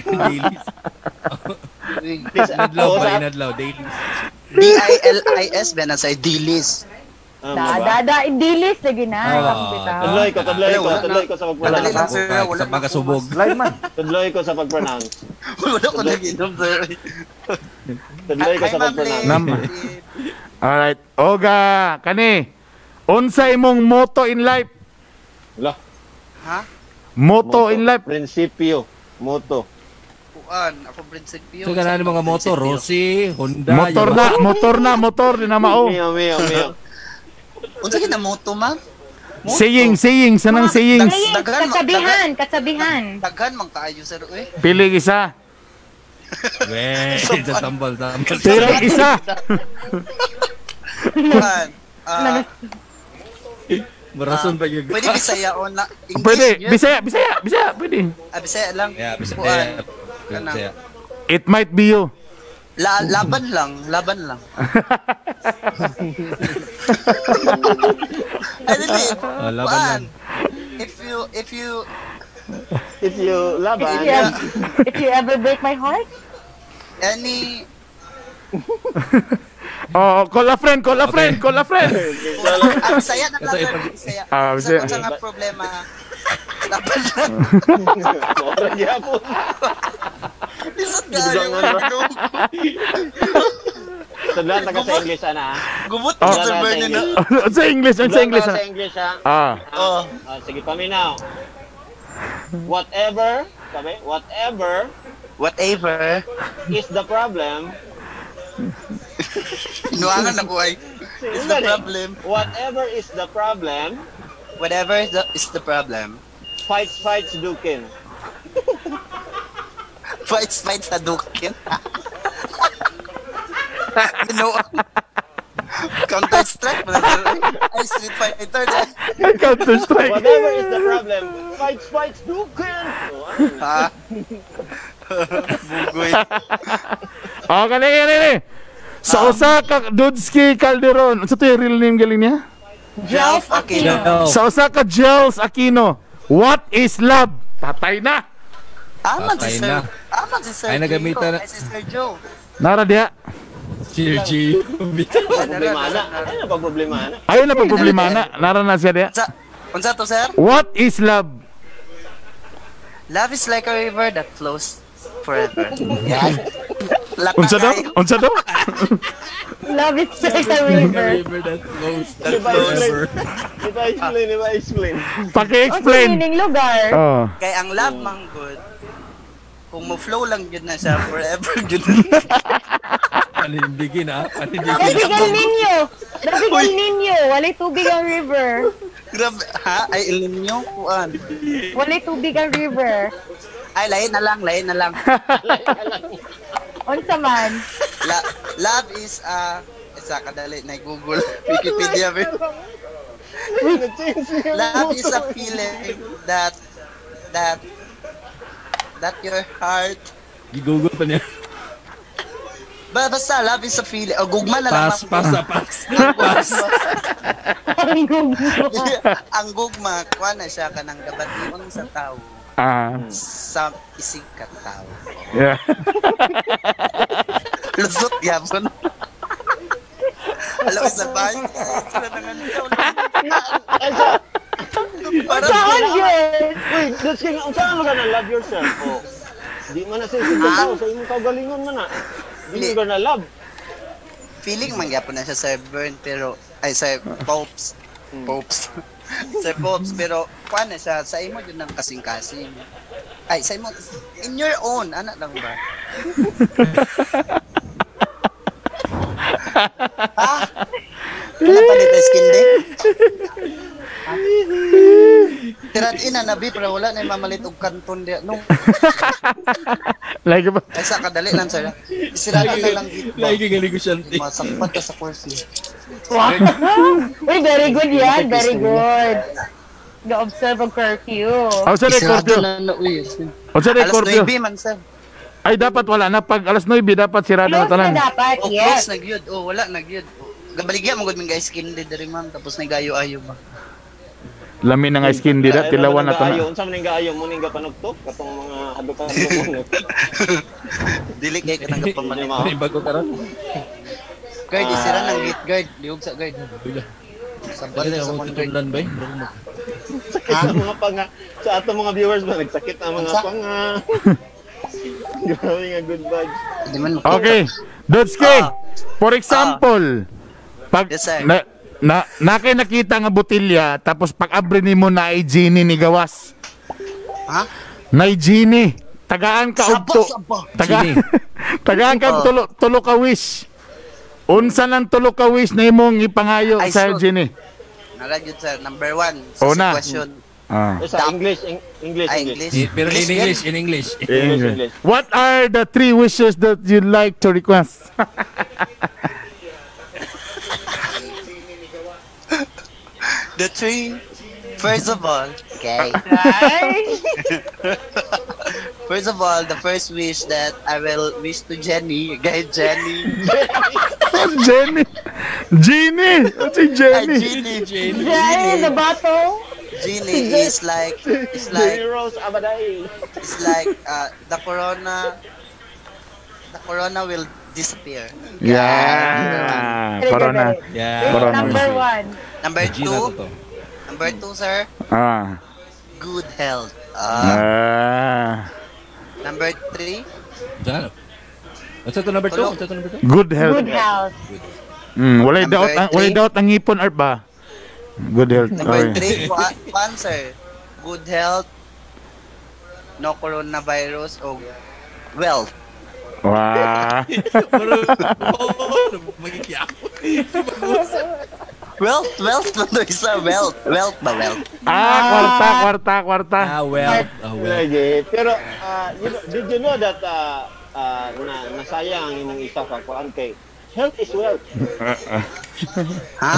Dailies. Inadlaw ba? Inadlaw, dailies. D-I-L-I-S ba na sa dilis? Da, dilis lagi na. Tudloy ko sa pag-pronounce. Sa pagkasubog. Tudloy ko sa pag-pronounce. Wala ko nag-inom, sir. Tudloy ko sa pag-pronounce. Alright. Oga, kani. Unsa imong motto in life? Wala. Ha? Motto in life. Prinsipyo. Motto. Kuan, ako prinsipyo. So ganahan mga motor, Rossi, Honda. Motor, di na mao. Mio. Unsa gid na motto, ma'am? Saying, sanang sayings. Kasabihan. Daghan man kaayo sir, oy. Pili isa. Weh, tambal. Pili isa. Kuan. Marason pa yun. Pwede Bisaya o na English. Pwede, Bisaya, pwede. Bisaya lang. Yeah, Bisaya. Bisaya. It might be you. Laban lang. Ay, dili. Laban lang. If you If you laban. If you ever break my heart? Any Oh, call a friend. Bisaya na lang, sir. Bisaya. Bisaya. Sa nga problema. Laban lang. Mora gyapon. Lisod kaayo. Tudlan ta ka sa English ana. Gubot ka sa Bernie na. Sa English, sa English ha. Ah. Sige, paminaw. Whatever, sabi, whatever is the problem. Inuangan ako ay. Is the problem. Whatever is the problem. Whatever is the problem. Fights, dukin. Fights, fights Hadouken. Binuang. Counter Strike man sir. Ay, Street Fighter. Counter Strike. Whatever is the problem, fights, fights, Duken! Ha? Bugoy. Oh, kani kani kani. Sa usa ka Dudski Calderon. Unsa to yung real name galing niya? Jelf Aquino. Sa usa ka Gels Aquino. What is love? Patay na. Aman si Patay Sir. na. Aman si Sir Ay, nagamitan na. Ay, si Sir Joe. Nara diha. Sir G. Problema na. Ay, na pag-problema na. Ayun na pag problema na. Nara na siya diha. Unsa to, sir? What is love? Love is like a river that flows forever. Yan. Laka Unsa daw? kayo. Unsa daw? Love is like a river. River that flows Diba forever. Diba explain, diba explain. Unsa Paki-explain. meaning lugar? Oh. Kay ang love man good, kung mo flow lang yun na siya forever yun. Panindigin ah. Panindigin. Nabig El Niño. Nabig El Niño. Walay tubig ang river. Grabe, ha? Ay, El Niño, kuan. Walay tubig ang river. Ay, lain na lang, lain na lang. Unsa man? Love is, isa kadali na Google, Wikipedia. Love is a feeling that your heart. Gigoogle pa niya. Basta, love is a feeling. O, gugma na lang. Pass, pass, pass. Pass. Ang gugma. Ang gugma, kuha na siya kanang gabation sa tao. Ah. Sa isig ka tao. Yeah. Lusot yapon. Alam sa bahay. Parang Saan yun? Wait, that's kaya, unsa man ka na love yourself? Oh. Di man na sa isig ka tao, sa imong kaugalingon man na. Di mo ka na love. Feeling man gyapon na siya Sir Bern pero ay Sir Popes. Popes. Sir Popes pero kuan na siya sa imo jud nang kasing-kasing. Ay sa imo in your own ana lang ba? Ha? Wala pa dito skin day? Tirad ina nabi pero wala na mamalit og kanton diya no. Like ba? Ay sa kadali lang sir. Isirado na lang dito. Lagi galing ko siya. Masakpat ka sa curfew. Wow. Uy, very good yan. Very good. Ga-observe ang curfew. Oh, sa Isirado curfew. na na uy. Unsa na Alas curfew? 9 man sir. Ay dapat wala na pag alas 9 dapat sirado na Close na tanan. dapat, Oh, yes. close na gyud. Oh, wala na gyud. Gabaligya mo gud min guys skin day diri ma'am tapos nagayo-ayo ba. Lami na nga skin dida tilawan na tanan. tanan. Unsa man ning gaayo mo ning gapanugtok katong mga hadlok-hadlok mo. Dili kay kanang gapamalit. May bago karon. Guard, isira ng gate guard. Lihog sa guard. Sabal Lagi sa na kon guard. tutudlan ba? Sakit ang mga panga. Sa atong mga viewers ba nagsakit ang mga Unsa? panga. Grabe nga good vibes. Di man makita. Okay. Dodski. For example, pag Yes, sir. na na nakay nakita nga botilya tapos pag abre nimo na ay genie ni gawas. Ha? Nay genie. Tagaan ka og Saba, to. saba. Taga, Genie. tagaan ka og Oh. tulo, tulo ka wish. Unsa nang tulo ka wish na imong ipangayo Ay, sa sus. genie? Nara gyud sir, number 1 sa Oh, na. question. Ah. Eh, sa English, English, Ay, English. English. Pero in English, in English. English, English. What are the three wishes that you'd like to request? The three, first of all, okay. Ay. First of all, the first wish that I will wish to Jenny, guys, Jenny. Jenny. Genie. What's si Ay, Jenny? Jenny. Jenny in the bottle. Jenny is like, is like, Jenny Rose Abaday. is like, the corona will disappear. Yeah. Corona. Yeah. Wish Corona. number one. Number Gina two, to. number two, sir, Ah. good health. Ah. Number three, Diyan. What's to number 2? Tulog. What's to number 2? Good health. Good health. Walay Number daot ang walay three. daot ang ngipon art ba? Good health. number Okay. three, one, sir, good health, no coronavirus, o wealth. Wow. Pero, oh, magiging ako. Wealth, wealth man to isa, wealth. Wealth ba, wealth? Ah, kwarta, kwarta, kwarta. Ah, wealth. Ah, wealth. Lagi. Pero, you know, did you know that na nasayang ang imong isa ka kuan kay health is wealth. Ha?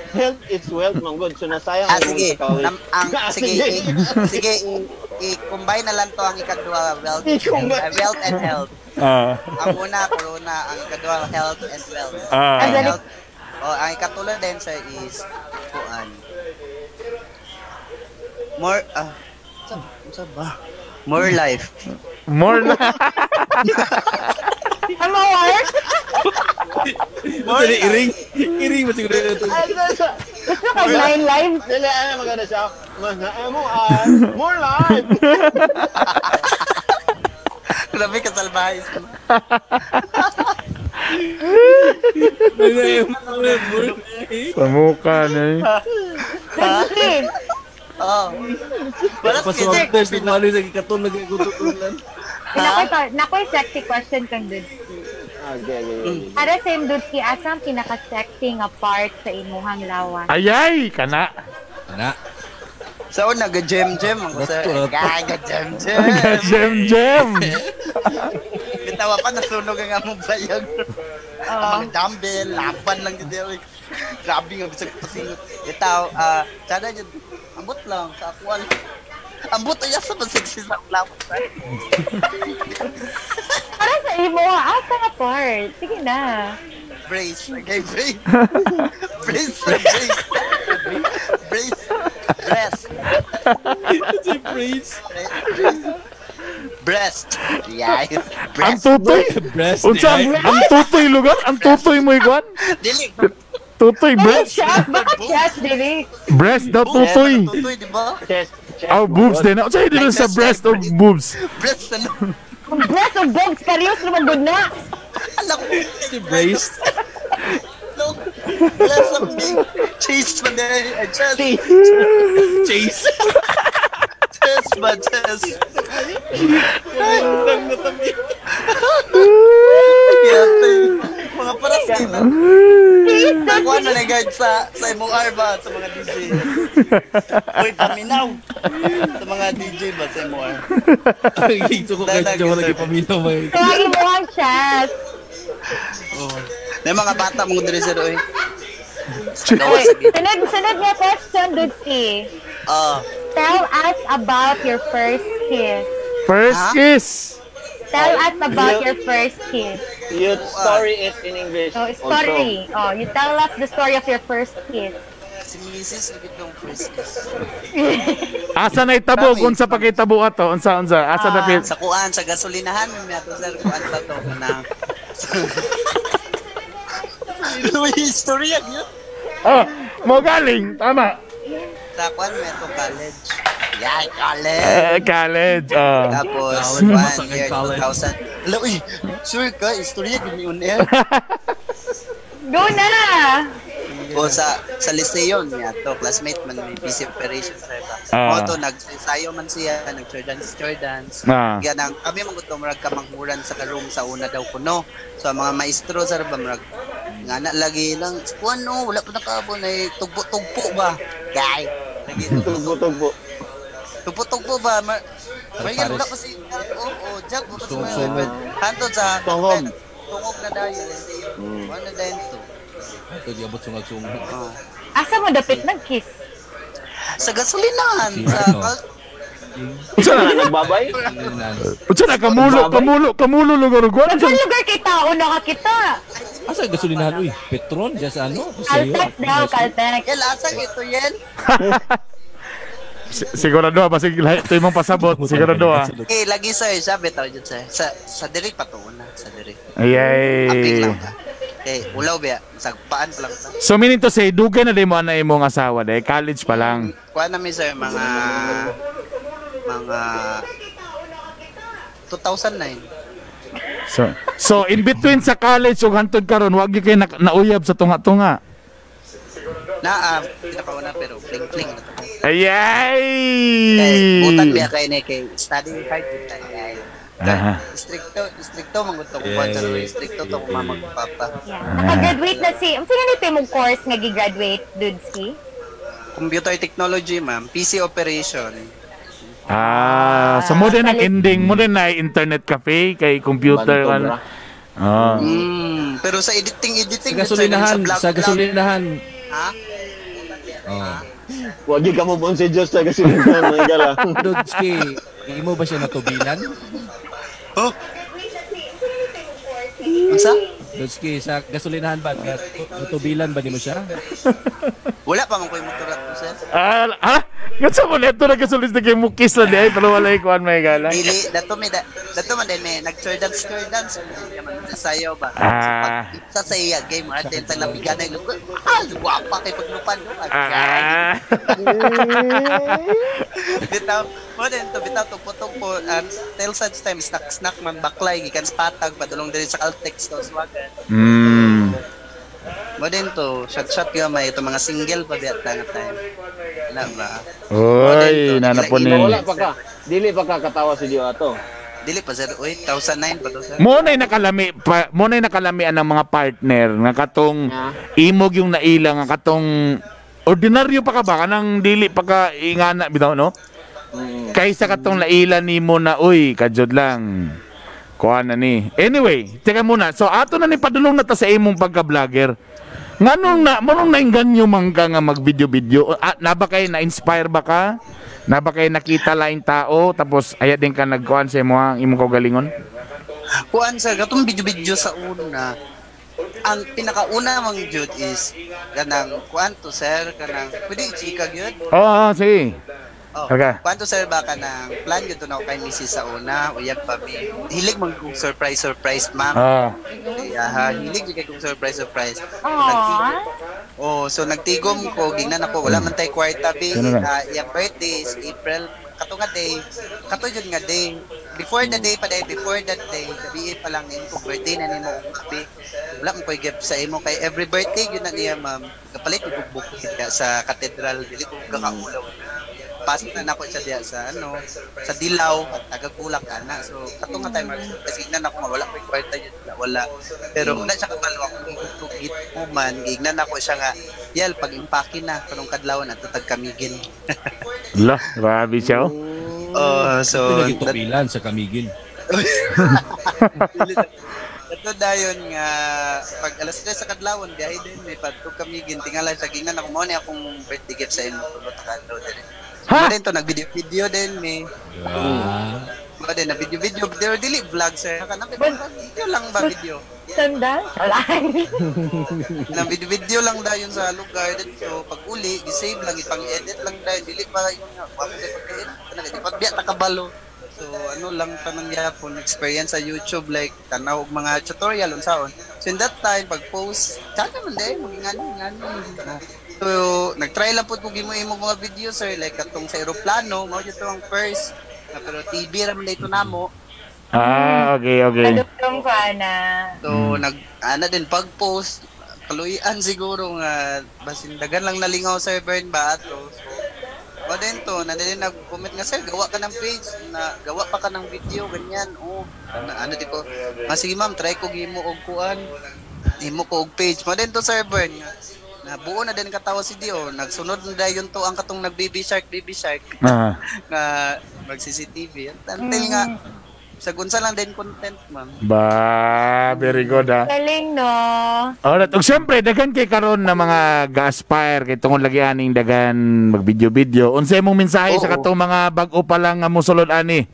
Health is wealth man good. So nasayang Ah, ang imong sige. isa ka wish. Ang, sige, sige, i-combine na lang to ang ikadua, wealth, I-combine. Wealth and health. Ah. Ang una, corona. Ang ikadua, health and wealth. Ah. Health. Oh, ang ikatulo din, sir, is kuan. More, sa ba? More life. More na. Ano, more? More iring. Iring ba siguro na ito? Gusto ka 9 lives? Dili, ano maganda siya? Mga M-O-R, more life! Grabe ka salbahe. Sa mukha na eh. Dudski! Oh. Wala Paswag test, ano sa ikatol na gigututulan. Nakoy sexy question kang Dudski. Okay, okay, okay. Para sa imong Dudski, asa ang pinaka-sexy nga part sa imuhang lawas? Ayay, kana. Ana. Sa una, ga-gem-gem ako sir. Ga-gem-gem. Gem gem. Bitawa pa, nasunog ang among bayag. Ang mga dumbbell, laban lang dito. Grabe nga, bisag pasingot. Bitaw, sana yun, ambot lang, sa akwal. Ambot, ay asa ba sexy sa lawas? Para sa imo, asa nga part? Sige na. Brace, okay, brace. Brace, brace. Brace. Breast. Brace. Breast. Yeah. Ang Breast. tutoy. Breast. Unsa ang tutoy lugar? Ang tutoy mo iguan? Dili. Tutoy Ay, breast. chest! Baka chest, dili. Breast daw tutoy. Tutoy, di ba? Chest, chest. Oh, boobs din. Unsa yun sa breast o boobs? Breast, ano? Kung breast o boobs, parehas naman good na. Alam ko. Brace. No. Breast ang big. Chase pa din. Ay, chest. Chase. Chest ba, chest. Nang natabi. Yate. Mga paras din. Nakuha na na guide sa imong R ba? Sa mga DJ. Uy, paminaw. Sa mga DJ ba sa imong R? Ito ko kahit dyan wala paminaw. So, ang imuhang chest. Oh. Na mga bata mong diri sir oy. Okay, sunod nga question, Dudski. Ah. Tell us about your first kiss. First Ha? kiss. Tell us about your first kiss. You story it in English. Oh, story. Oh, you tell us the story of your first kiss. Si Mrs. lagi tong first kiss. Asa na itabog? Unsa pa kay tabo ato? Unsa unsa? Asa na pil? Sa kuan, sa gasolinahan may ato sir kuan pa to na. May istorya yun. Oh, mo galing. Tama. Sa kuan may ato college. Yeah, college. Eh, college. Oh. Tapos, College, one masakit year, college. 2000. Hello, uy, sure ka, istorya yun on air. Go na! O sa Liceo niya to, classmate man may busy operation sa iba. Ah. O to, nag-ensayo man siya, nag-dance, dance. Ah. Ganang, kami man gusto murag kamanghuran sa room sa una daw kuno. So ang mga maestro sa ba murag ngana lagi lang, kuan no, wala pa nakaabon ay tugpo-tugpo ba. Kay, lagi Tugbo-tugbo. tugpo-tugpo ba? Marian, wala pa si oo, Jack, wala pa si Sungog-sungog. Hantod sa Tungog. Tungog na dayon. Ano dayon to? Ito di abot sungag-sungag. Oh. Asa mo dapit nag-kiss? Sa gasolinahan, sa Unsa na? Nagbabay? Unsa na kamulo kamulo kamulo lugar ug Sa lugar kay tao nakakita. Asa gasolinahan uy? Petron diyan sa ano? Paseo. Caltex daw, Caltex. Yel, asa ito, Yel? Sigurado ah, basig lahi ito imong pasabot. Sigurado ah. Eh, lagi sir, sabi tao dyan sir. Sa diri pa to una, sa diri. Ayay. Aping lang ka. Eh, ulaw ba? Sagpaan pa lang ta. So meaning to say, dugay na din mo na imong asawa dahil college pa lang. Kuha namin sir, mga 2009. So in between sa college ug hantod karon, wag gyud kay nauyab sa tunga-tunga. Na, pinakauna pero fling-fling na to. Ayay! Kay, butan biya kay ni kay study hard gud tayo. Aha. Stricto, stricto man gud to kung kuan sir, stricto to kung mama kung papa. Yeah. Nakagraduate na si, unsa nga ni mong course nga gi-graduate, Dudski? Computer technology, ma'am. PC operation. Ah, so mo din ang ending, mo din na internet cafe kay computer Bantog ano. Ah. Pero sa editing, Sa gasolinahan, sa vlog, sa gasolinahan. Ha? Oh. Wag ka mo bon si Diyos sa gasolinahan mga gala. Dudski, imo ba siya natubilan? Oh. Unsa? Dudski, sa gasolinahan ba? Natubilan ba nimo siya? Wala pa man koy motor ato, sir. Ah, ah, Ngatsa mo neto na gasolis na kay mukis lang di ay pero wala ikuan may gala. Dili dato may da, dato man din may nag-tour dance man sayaw ba. Ah. So, pag sa iya game atin sa labigan ay lugar. Ah, gwapa kay paglupan no. Ah. Bitaw, mo din to bitaw tugpo-tugpo till such time snack snack man baklay gikan sa patag padulong diri sa Caltex to swagan. Mo din to shot shot gamay ito mga single pa biya ta nga time. Wala ba? Oy, nanapon ni. Wala pa ka. Dili pa ka katawa si Dio ato. Dili pa sir, uy, 2009 pa to sir. Mo na'y nakalami pa, mo na'y nakalamian ng mga partner nga katong imog yung naila nga katong ordinaryo pa ka ba kanang dili pa ka ingana bitaw no? Kaysa katong naila nimo na uy kajud lang. Kuha na ni. Anyway, teka muna. So ato na ni padulong na ta sa imong pagka-vlogger. Nganong na manong naingganyo man ka nga mag-video-video? Ah, na ba kay na-inspire ba ka? Na ba kay nakita laing tao tapos aya din ka nagkuan sa imo ang imong kaugalingon? Kuan sir, katong video-video sa una. Ang pinakauna mang jud is kanang kuan to sir, kanang pwede i-chika gyud. Oo, sige. Oh, Okay. kuan to sir ba kanang plan gyud to na ako kay misis sa una, uyab pa mi. Hilig man kong surprise surprise ma'am. Ah. Kaya ha, hilig gyud kay kong surprise surprise. Aww. Oh, so nagtigom ko, gingnan ako, wala man tay kwarta bi, Ganun lang. Iyang birthday is April kato nga day, kato jud nga day. Before the day pa day, before that day, gabi pa lang imo birthday na nimo og kape. Wala mo koy gift sa imo kay every birthday gyud na niya ma'am. Kapalit og bukid ka sa cathedral, dili ko kakaulaw. Pasok na nako siya diya sa ano, sa Dilaw, taga-kulak ana. So kato nga time kasi gingnan ako nga wala koy kwarta jud, wala. Pero wala siya kabalo ako git ko man, gingnan ako siya nga, yel pag impake na kanong kadlawon ato tag Camiguin. La, grabe siya. Oh. Oh, so Ito nagitubilan sa Camiguin. Ito dayon nga pag alas 3 sa kadlawon biyahe din may padto Camiguin tingala sa gingnan ako mo ni akong birthday gift sa imo tulo ta kadlaw diri. Ha? Mo din to nag-video-video din may. Mo din na video-video pero dili vlog sir. Kana video lang ba video? Sandal? Wala. Na video-video lang dayon sa lugar dito pag uli gi-save lang ipang-edit lang dayon dili pa yun nga wa pa pag-edit kana di pag biya ta kabalo. So ano lang tanang gyapon experience sa YouTube like tanaw og mga tutorial unsaon. So in that time pag post tsaka man day magingani ngani. So nagtry lang pud ko gimo-imo mga video sir like katong sa eroplano mao jud to ang first. Na, pero TV ra man dito namo. Ah, okay, okay. Padulong pa na. So nag ana din pag post kaluyan siguro nga basin dagan lang nalingaw sir Bern ba ato. So o din to, na din nag-comment nga sir, gawa ka ng page, na gawa pa ka ng video ganyan. Oh, na, ano di ko. Ah, sige ma'am, try ko gimo og kuan. Himo ko og page. Mo din to sir Bern. Na buo na din katawa si Dio. Nagsunod na dayon to ang katong nag baby shark Ah. na mag CCTV. Until nga sa unsa lang din content ma'am. Ba, very good ah. Galing, no? Alright, ug syempre daghan kay karon na mga ga-aspire kay tungod lagi aning daghan mag-video-video. Unsa imong mensahe sa Oo. katong mga bag-o pa lang nga mosulod ani?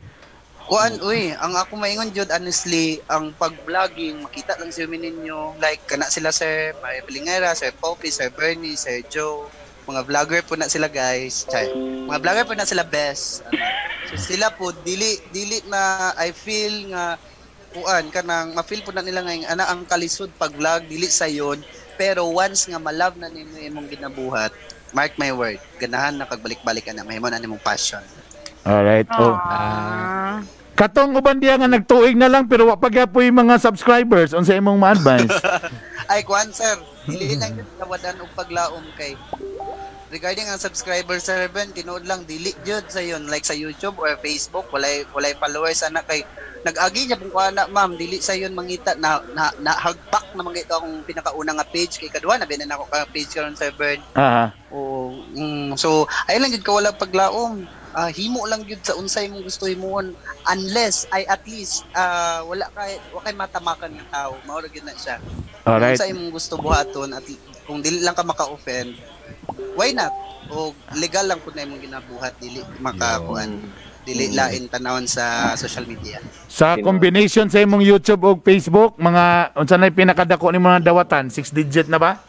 Kuan, uy, ang ako maingon jud honestly, ang pag-vlogging makita lang sa ninyo like kana sila sir Maria Pilingera, Sir Poppy, Sir Bernie, Sir Joe, mga vlogger po na sila guys. Chay. Mga vlogger po na sila best. Ano. So sila po dili dili na I feel nga kuan kanang ma-feel po na nila nga ana ang kalisod pag-vlog dili sayon pero once nga ma-love na nimo imong ginabuhat, mark my word, ganahan na kagbalik-balik ana mahimo na nimong passion. Alright. Oh. Ah. Katong uban diya nga nagtuig na lang pero wa pa gyapoy mga subscribers unsa imong ma-advise? Ay, kuan sir, dili lang yun nawadan og paglaom kay regarding ang subscriber sir Ben, tinuod lang dili jud sa yun like sa YouTube or Facebook, walay followers ana kay Nag-agi niya pong kuana, ma'am, dili sayon mangita na na hagpak na mangita akong pinakauna nga page kay kadua na binan ako ka page karon Sir Bern. Oo. So ay lang gyud ka wala paglaom. Himo lang gyud sa unsay mong gusto himuon unless ay at least wala kay wa kay matamakan nga tao. Mao ra gyud na siya. Alright. Unsay imong gusto buhaton at kung dili lang ka maka-offend, why not? O legal lang pud na imong ginabuhat dili makakuan. Dili lain tanawon sa social media. Sa combination sa imong YouTube ug Facebook, mga unsa na pinakadako nimo nga dawatan? 6 digit na ba?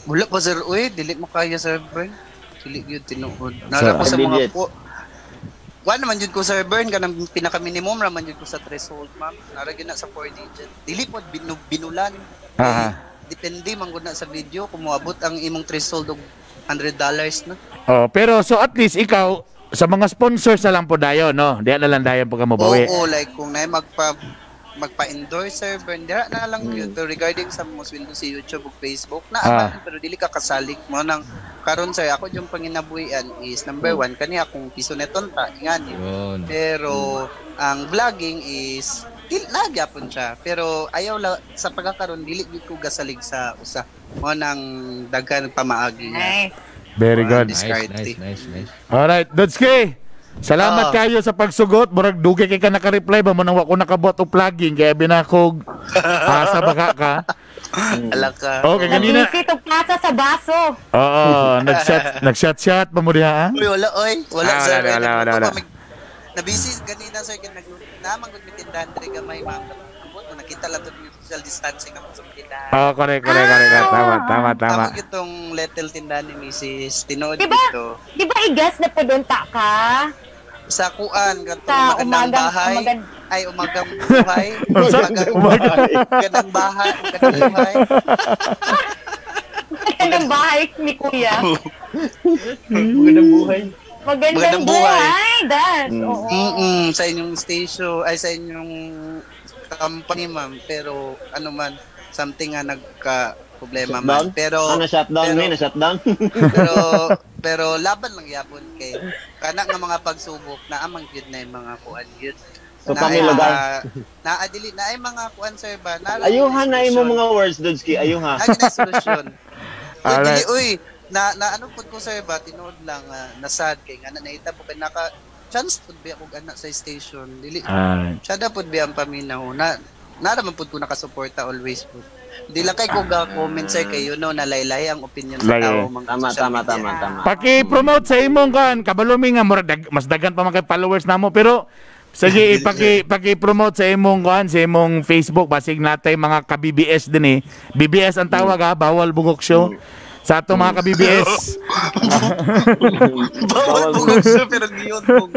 Wala pa sir, uy, dili mo kaya Sir Bern. Dili gyud tinuod. Nara ko sa mga po. Wa naman jud ko Sir Bern kanang pinaka minimum ra man jud ko sa threshold, ma'am. Nara gyud na sa 4 digit. Dili pod binulan. Depende man gud na sa video kung moabot ang imong threshold og $100 na. Oh, pero so at least ikaw sa mga sponsors na lang po dayon, no? Diyan na lang dayon pagka mobawi. Oo, like kung na magpa-endorse Sir Bern, dira na lang yun. Pero regarding sa mga sweldo sa YouTube ug Facebook, na pero dili ka kasalig mo nang karon sir, ako yung panginabuhian is number 1 kani akong piso neton ta ingani. Pero ang vlogging is dili nagyapon siya. Pero ayaw la, sa pagkakaron dili gid ko gasalig sa usa. Mo nang daghan pamaagi niya. Very good. Nice. Alright, Dodski. Salamat kayo sa pagsugot. Murag dugay kay ka naka-reply ba mo nang wa ko nakabuhat og plugging kaya binakog asa baka ka. Ala ka. Okay, kanina. Nag-visit og pasa sa baso. Oo, nag-shot-shot ba mo diha? Uy, wala oy. Wala sir. Wala. Na-busy ganina sir kay nagnaman gud mi tindahan diri gamay ma'am. Nakita lang to yung social distancing ako sa tindahan. Oh, correct. Tama. Tama itong little tindahan ni Mrs. Tinood dito. Di ba i-guess na po doon ta ka? Sa kuan, katong magandang bahay. Ay, umagang buhay. Magandang bahay. Magandang buhay. Magandang bahay ni Kuya. Magandang buhay. Magandang buhay. That's, oo. Sa inyong station, ay sa inyong company, ma'am, pero ano man, something nga nagka-problema man. Pero na-shutdown, na-shutdown. pero laban lang yapon kay kana nga mga pagsubok na amang gyud na yung mga kuan gyud. So kami lugar. Na dili na ay mga kuan sir ba. Ayuhan na imo mga words Dodski, ayuha. Ay na solusyon. Dili uy, na ano pud ko sir ba, tinuod lang na sad kay nga naita po kay naka chance pud biya kog anak sa station dili. Sada pud biya ang paminaw na naraman pud ko nakasuporta always pud. Di lang kay ko ga comment sir kay you know nalaylay ang opinion sa tao mga tama. Paki-promote sa imong kan kabalumi nga murag mas daghan pa man kay followers namo pero sige paki-promote sa imong kan sa imong Facebook basig natay mga ka-BBS din eh. BBS ang tawag ha, Bawal Bugok Show. Sa ato mga ka-BBS. Bawal bugok siya, pero giyon bug.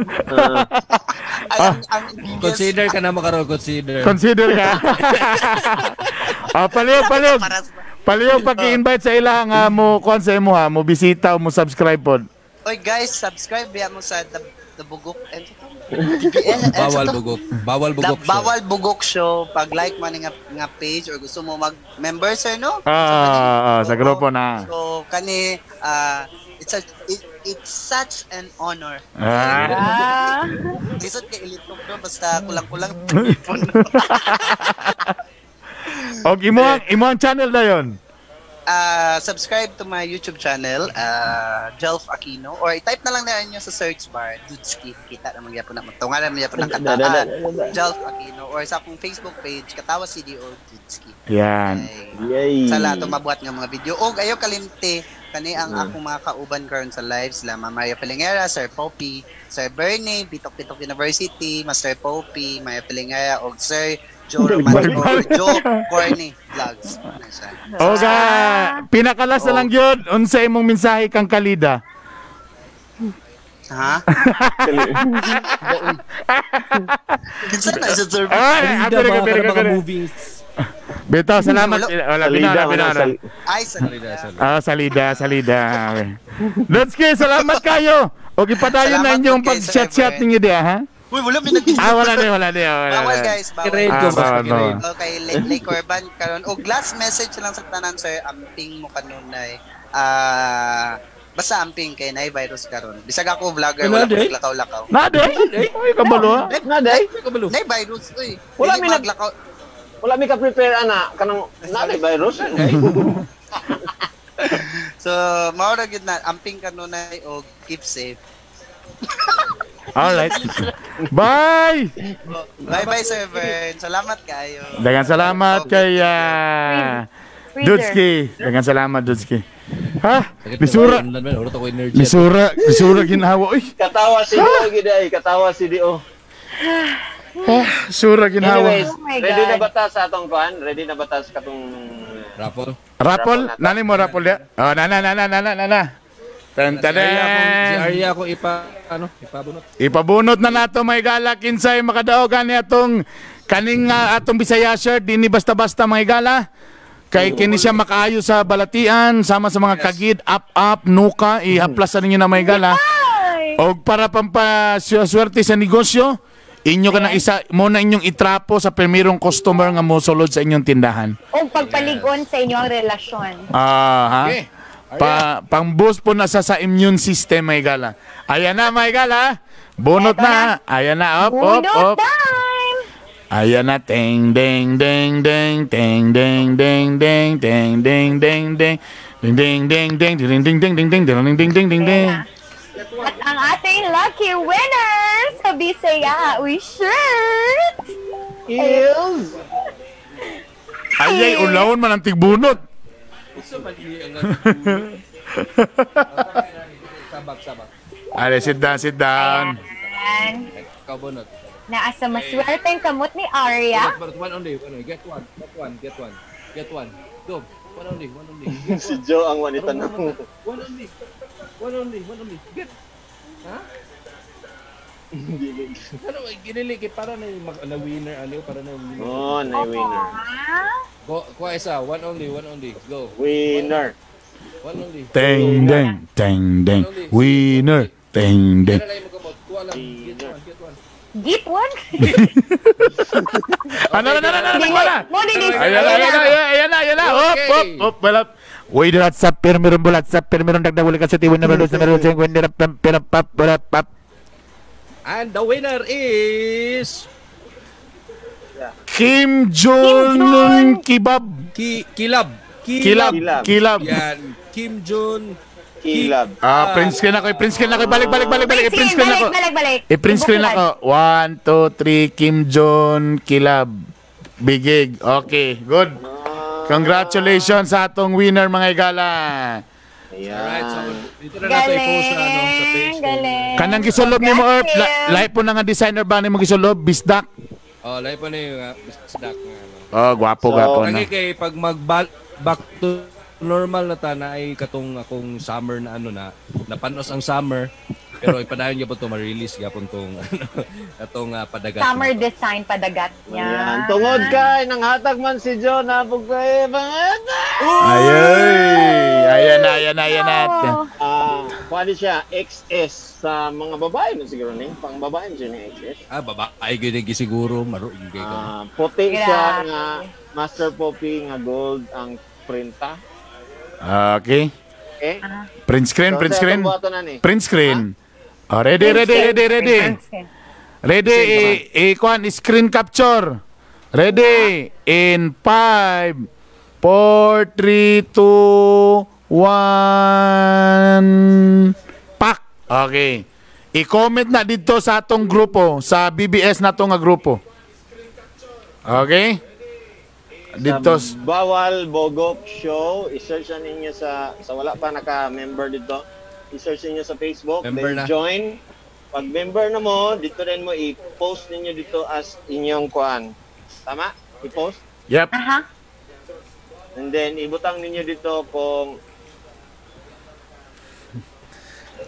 Consider ka na makaroon, consider. Consider ka. Palihog. Palihog paki-invite sa ilang mo kuan sa imo ha, mo bisita o mo subscribe pod. Oy guys, subscribe biya mo sa The Bugok. Bawal Bugok. Bawal Bugok Show. Bawal Bugok Show. Pag-like man nga page or gusto mo mag-member sir, no? Sa grupo na. So kani it's such an honor. Lisod kay ilitok no basta kulang-kulang ipon. Og imo ang channel na yon. Subscribe to my YouTube channel, Jelf Aquino, or i-type na lang na niyo sa search bar, Dudski. Kita naman gyapon na matungan naman gyapon ang kataan. Jelf Aquino, or sa akong Facebook page, Katawa CDO Dudski. Yan. Yay. Sa lahat mabuhat nga mga video. Og ayaw kalimti, kani ang akong mga kauban karon sa live sila, Ma'am Maria Pelingera, Sir Poppy, Sir Bernie, Bitok Bitok University, Master Poppy, Maria Pelingera, og Sir Joe Romantico, Joe Corny Vlogs. Oga, pinakalas na lang yun. Unsa imong mensahe kang Kalida? Ha? Kinsa na sa sir? Ay, mga movies. Beto, salamat. Wala, binara. Ay, salida. Salida. Let's go, salamat kayo. O, ipadayon na inyong pag-chat-chat ninyo diya, ha? Uy, wala may nag- wala na. Bawal guys, bawal. Bawal. Okay, Lake Urban karon. Og last message lang sa tanan sir, amping mo kanunay. Basta amping kay naay virus karon. Bisag ako vlogger wala ko naglakaw-lakaw. Nade? Ay kabalo ha. Nade? Naay virus uy. Wala mi naglakaw. Wala mi ka prepare ana kanang nade virus. So mao ra gyud na amping kanunay og keep safe. All right. Bye. Bye-bye Sir Vern. Salamat kayo. Daghang salamat kay Dudski. Daghang salamat Dudski. Ha? Lisura. Lisura, lisura ginhawa oy. Katawa si Dio gid ay, katawa si Dio. Sura ginhawa. Anyways, ready na ba ta sa atong kuan? Ready na ba ta sa katong raffle? Raffle? Nani mo raffle ya? Oh, nana nana nana nana. Tan tan. Si Arya ako ipabunot. Ipabunot na nato may gala kinsay makadaogan ni atong kaning atong Bisaya shirt dinhi basta-basta mga gala. Kay kini siya makaayo sa balatian sama sa mga kagid, up up, nuka, ihaplasan ninyo na may gala. Og para pampaswerte sa negosyo, inyo ka na isa mo na inyong itrapo sa primerong customer nga mosulod sa inyong tindahan. Og pagpaligon sa inyong relasyon. Ah, ha? Okay. Pang-boost po na sa immune system, may gala. Ayan na, may gala. Bunot na. Ayan na, up, up, up. Time! Ayan na, ting, ding, ding, ding, ting, ding, ding, ding, ting, ding, ding, ding, ding, ding, ding, ding, ding, ding, ding, ding, ding, ding, ding, ding, ding, ding. At ang ating lucky winner sa Bisaya Uy shirt is... Ay, ay, ulawon man ang tigbunot. Sabak, sabak. Ale, sit down, sit down. Ayan. Kabunot. Naasa maswerteng kamot ni Arya. But one only, one only. Get one, get one, get one, get one. Go. One only, one only. Si Joe ang wanita na. One only, one only, one only. Get. Ha? Ano, ginili kay para na na winner ano, para na winner. Oh, na winner. Go, kuha isa, one only, one only. Go. Winner. One only. Ding ding ding ding. Winner. Ding ding. Kuha lang. Get one, get one. Get one? Ano na na na na na. Ayan na, ayan na, ayan na. Op op op. Wala. Wait, that's up pirmirong bulat sa pirmirong dagdag wala kasi tiwin na meron sa meron sa winner pam pam pam pam. And the winner is Kim Jong Kibab. Kilab. Kilab. Kilab. Yan. Kim Jong Kilab. Ah, print screen ako, print screen ako. Balik, balik, balik, balik. I-print screen ako. Balik, balik. I-print screen ako. 1, 2, 3, Kim Jong Kilab. Bigig. Okay, good. Congratulations sa atong winner mga igala. Ayan. Alright, so dito na nato i-post sa ano sa page. Galing. Kanang gisulob nimo Erp, lahi po na nga designer ba nimo gisulob, Bisdak. Oh, lahi po na yung Bisdak nga ano. Oh, gwapo so, gwapo na. Kay pag mag back to normal na ta na ay katong akong summer na ano na napanos ang summer pero ipadayon gyapon to ma-release gyapon tong ano atong padagat. Summer design padagat niya. Ayan. Tungod kay nanghatag man si John hapog kay Ay, ayan na, ayan na, ayan na. Pwede siya XS sa mga babae man siguro ni, pang babae man siya ni XS. Ah, babae gyud siguro maro kay ko. Puti siya nga Master Poppy nga gold ang printa. Okay. Okay. Print screen, print screen. Print screen. Oh, ready, ready, ready, ready. Ready, i-kuan, screen capture. Ready, in 5, 4, 3, 2, 1, pak. Okay. I-comment na dito sa atong grupo, sa BBS na nga grupo. Okay? Dito sa Bawal Bogop Show, i-search na ninyo sa wala pa naka-member dito. I-search niyo sa Facebook, member then na. Join. Pag member na mo, dito rin mo i-post ninyo dito as inyong kuan. Tama? I-post? Yep. Aha. And then ibutang ninyo dito kung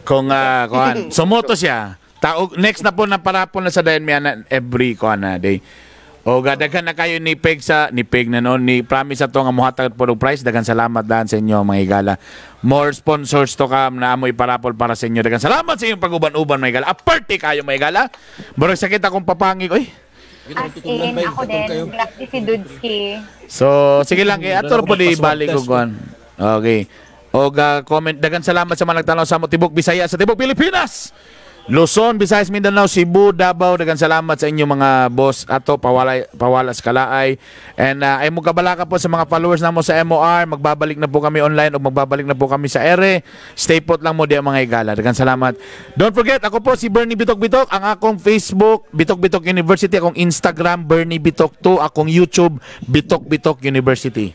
kuan. Sumoto siya. Taog next na po na parapon na sa dayon miya na every kuan na day. O daghan na kayo ni Peg sa ni Peg na noon ni promise ato nga mohatag po og prize. Daghan salamat daan sa inyo mga higala. More sponsors to come na amoy parapol para sa inyo. Daghan salamat sa inyong pag-uban-uban mga higala. Aparte kayo mga higala. Murag sakit akong papangig oy. As in, ako din. Grabe si Dudski. So, sige lang kay ato po di balik og kuan. Okay. Og comment, dagan salamat sa mga nagtanaw sa amo tibok Bisaya, sa tibok Pilipinas. Luzon, Visayas, Mindanao, Cebu, Davao, dagan salamat sa inyong mga boss ato pawala pawala sa kalaay. And ay mo kabalaka po sa mga followers namo sa MOR, magbabalik na po kami online o magbabalik na po kami sa ere. Stay put lang mo diya, mga igala. Dagan salamat. Don't forget, ako po si Bernie Bitok Bitok, ang akong Facebook Bitok Bitok University, akong Instagram Bernie Bitok 2, akong YouTube Bitok Bitok University.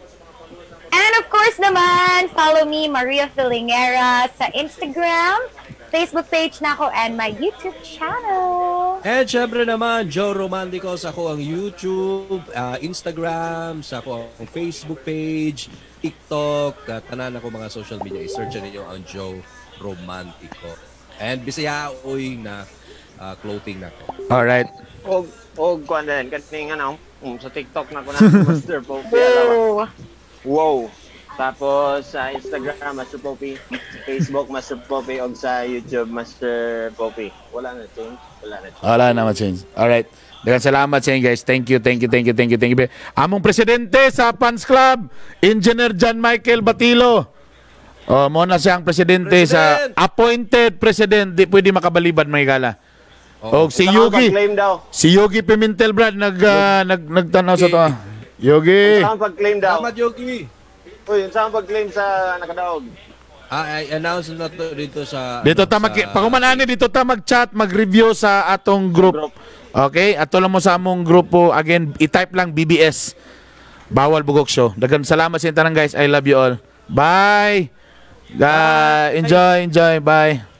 And of course naman, follow me, Maria Filingera, sa Instagram, Facebook page na ako, and my YouTube channel. And syempre naman, Joe Romantico sa ako ang YouTube, Instagram, sa ako ang Facebook page, TikTok, tanan ako mga social media. I-search ninyo ang Joe Romantico. And Bisaya uy na clothing na ko. All right. Og kuan din kaning ano, sa TikTok na ko na Master Poppy. Alawa. Wow. Tapos sa Instagram Master Poppy, Facebook Master Poppy og sa YouTube Master Poppy. Wala na change, wala na change. Wala na ma-change. Alright. Daghang salamat sa inyo, guys. Thank you, thank you, thank you, thank you, thank you. Among presidente sa Fans Club, Engineer John Michael Batilo. Oh, mo na siya ang presidente sa President! Appointed president, di pwede makabalibad, may gala. Og si Unsa ang Yogi, pag-claim daw? Si Yogi Pimentel, Brad, nagtanaw sa to. Yogi. Unsa ang pag-claim daw? Salamat, Yogi! Uy, unsa ang pag-claim sa nakadaog? Ah, I announce na to dito sa Dito ano, ta mag paguman ani, dito ta mag-chat, mag-review sa atong group. Group. Okay, ato lang mo sa among grupo again, i-type lang BBS. Bawal Bugok Show. Daghang salamat sa inyo tanan, guys. I love you all. Bye. Enjoy, enjoy. Bye.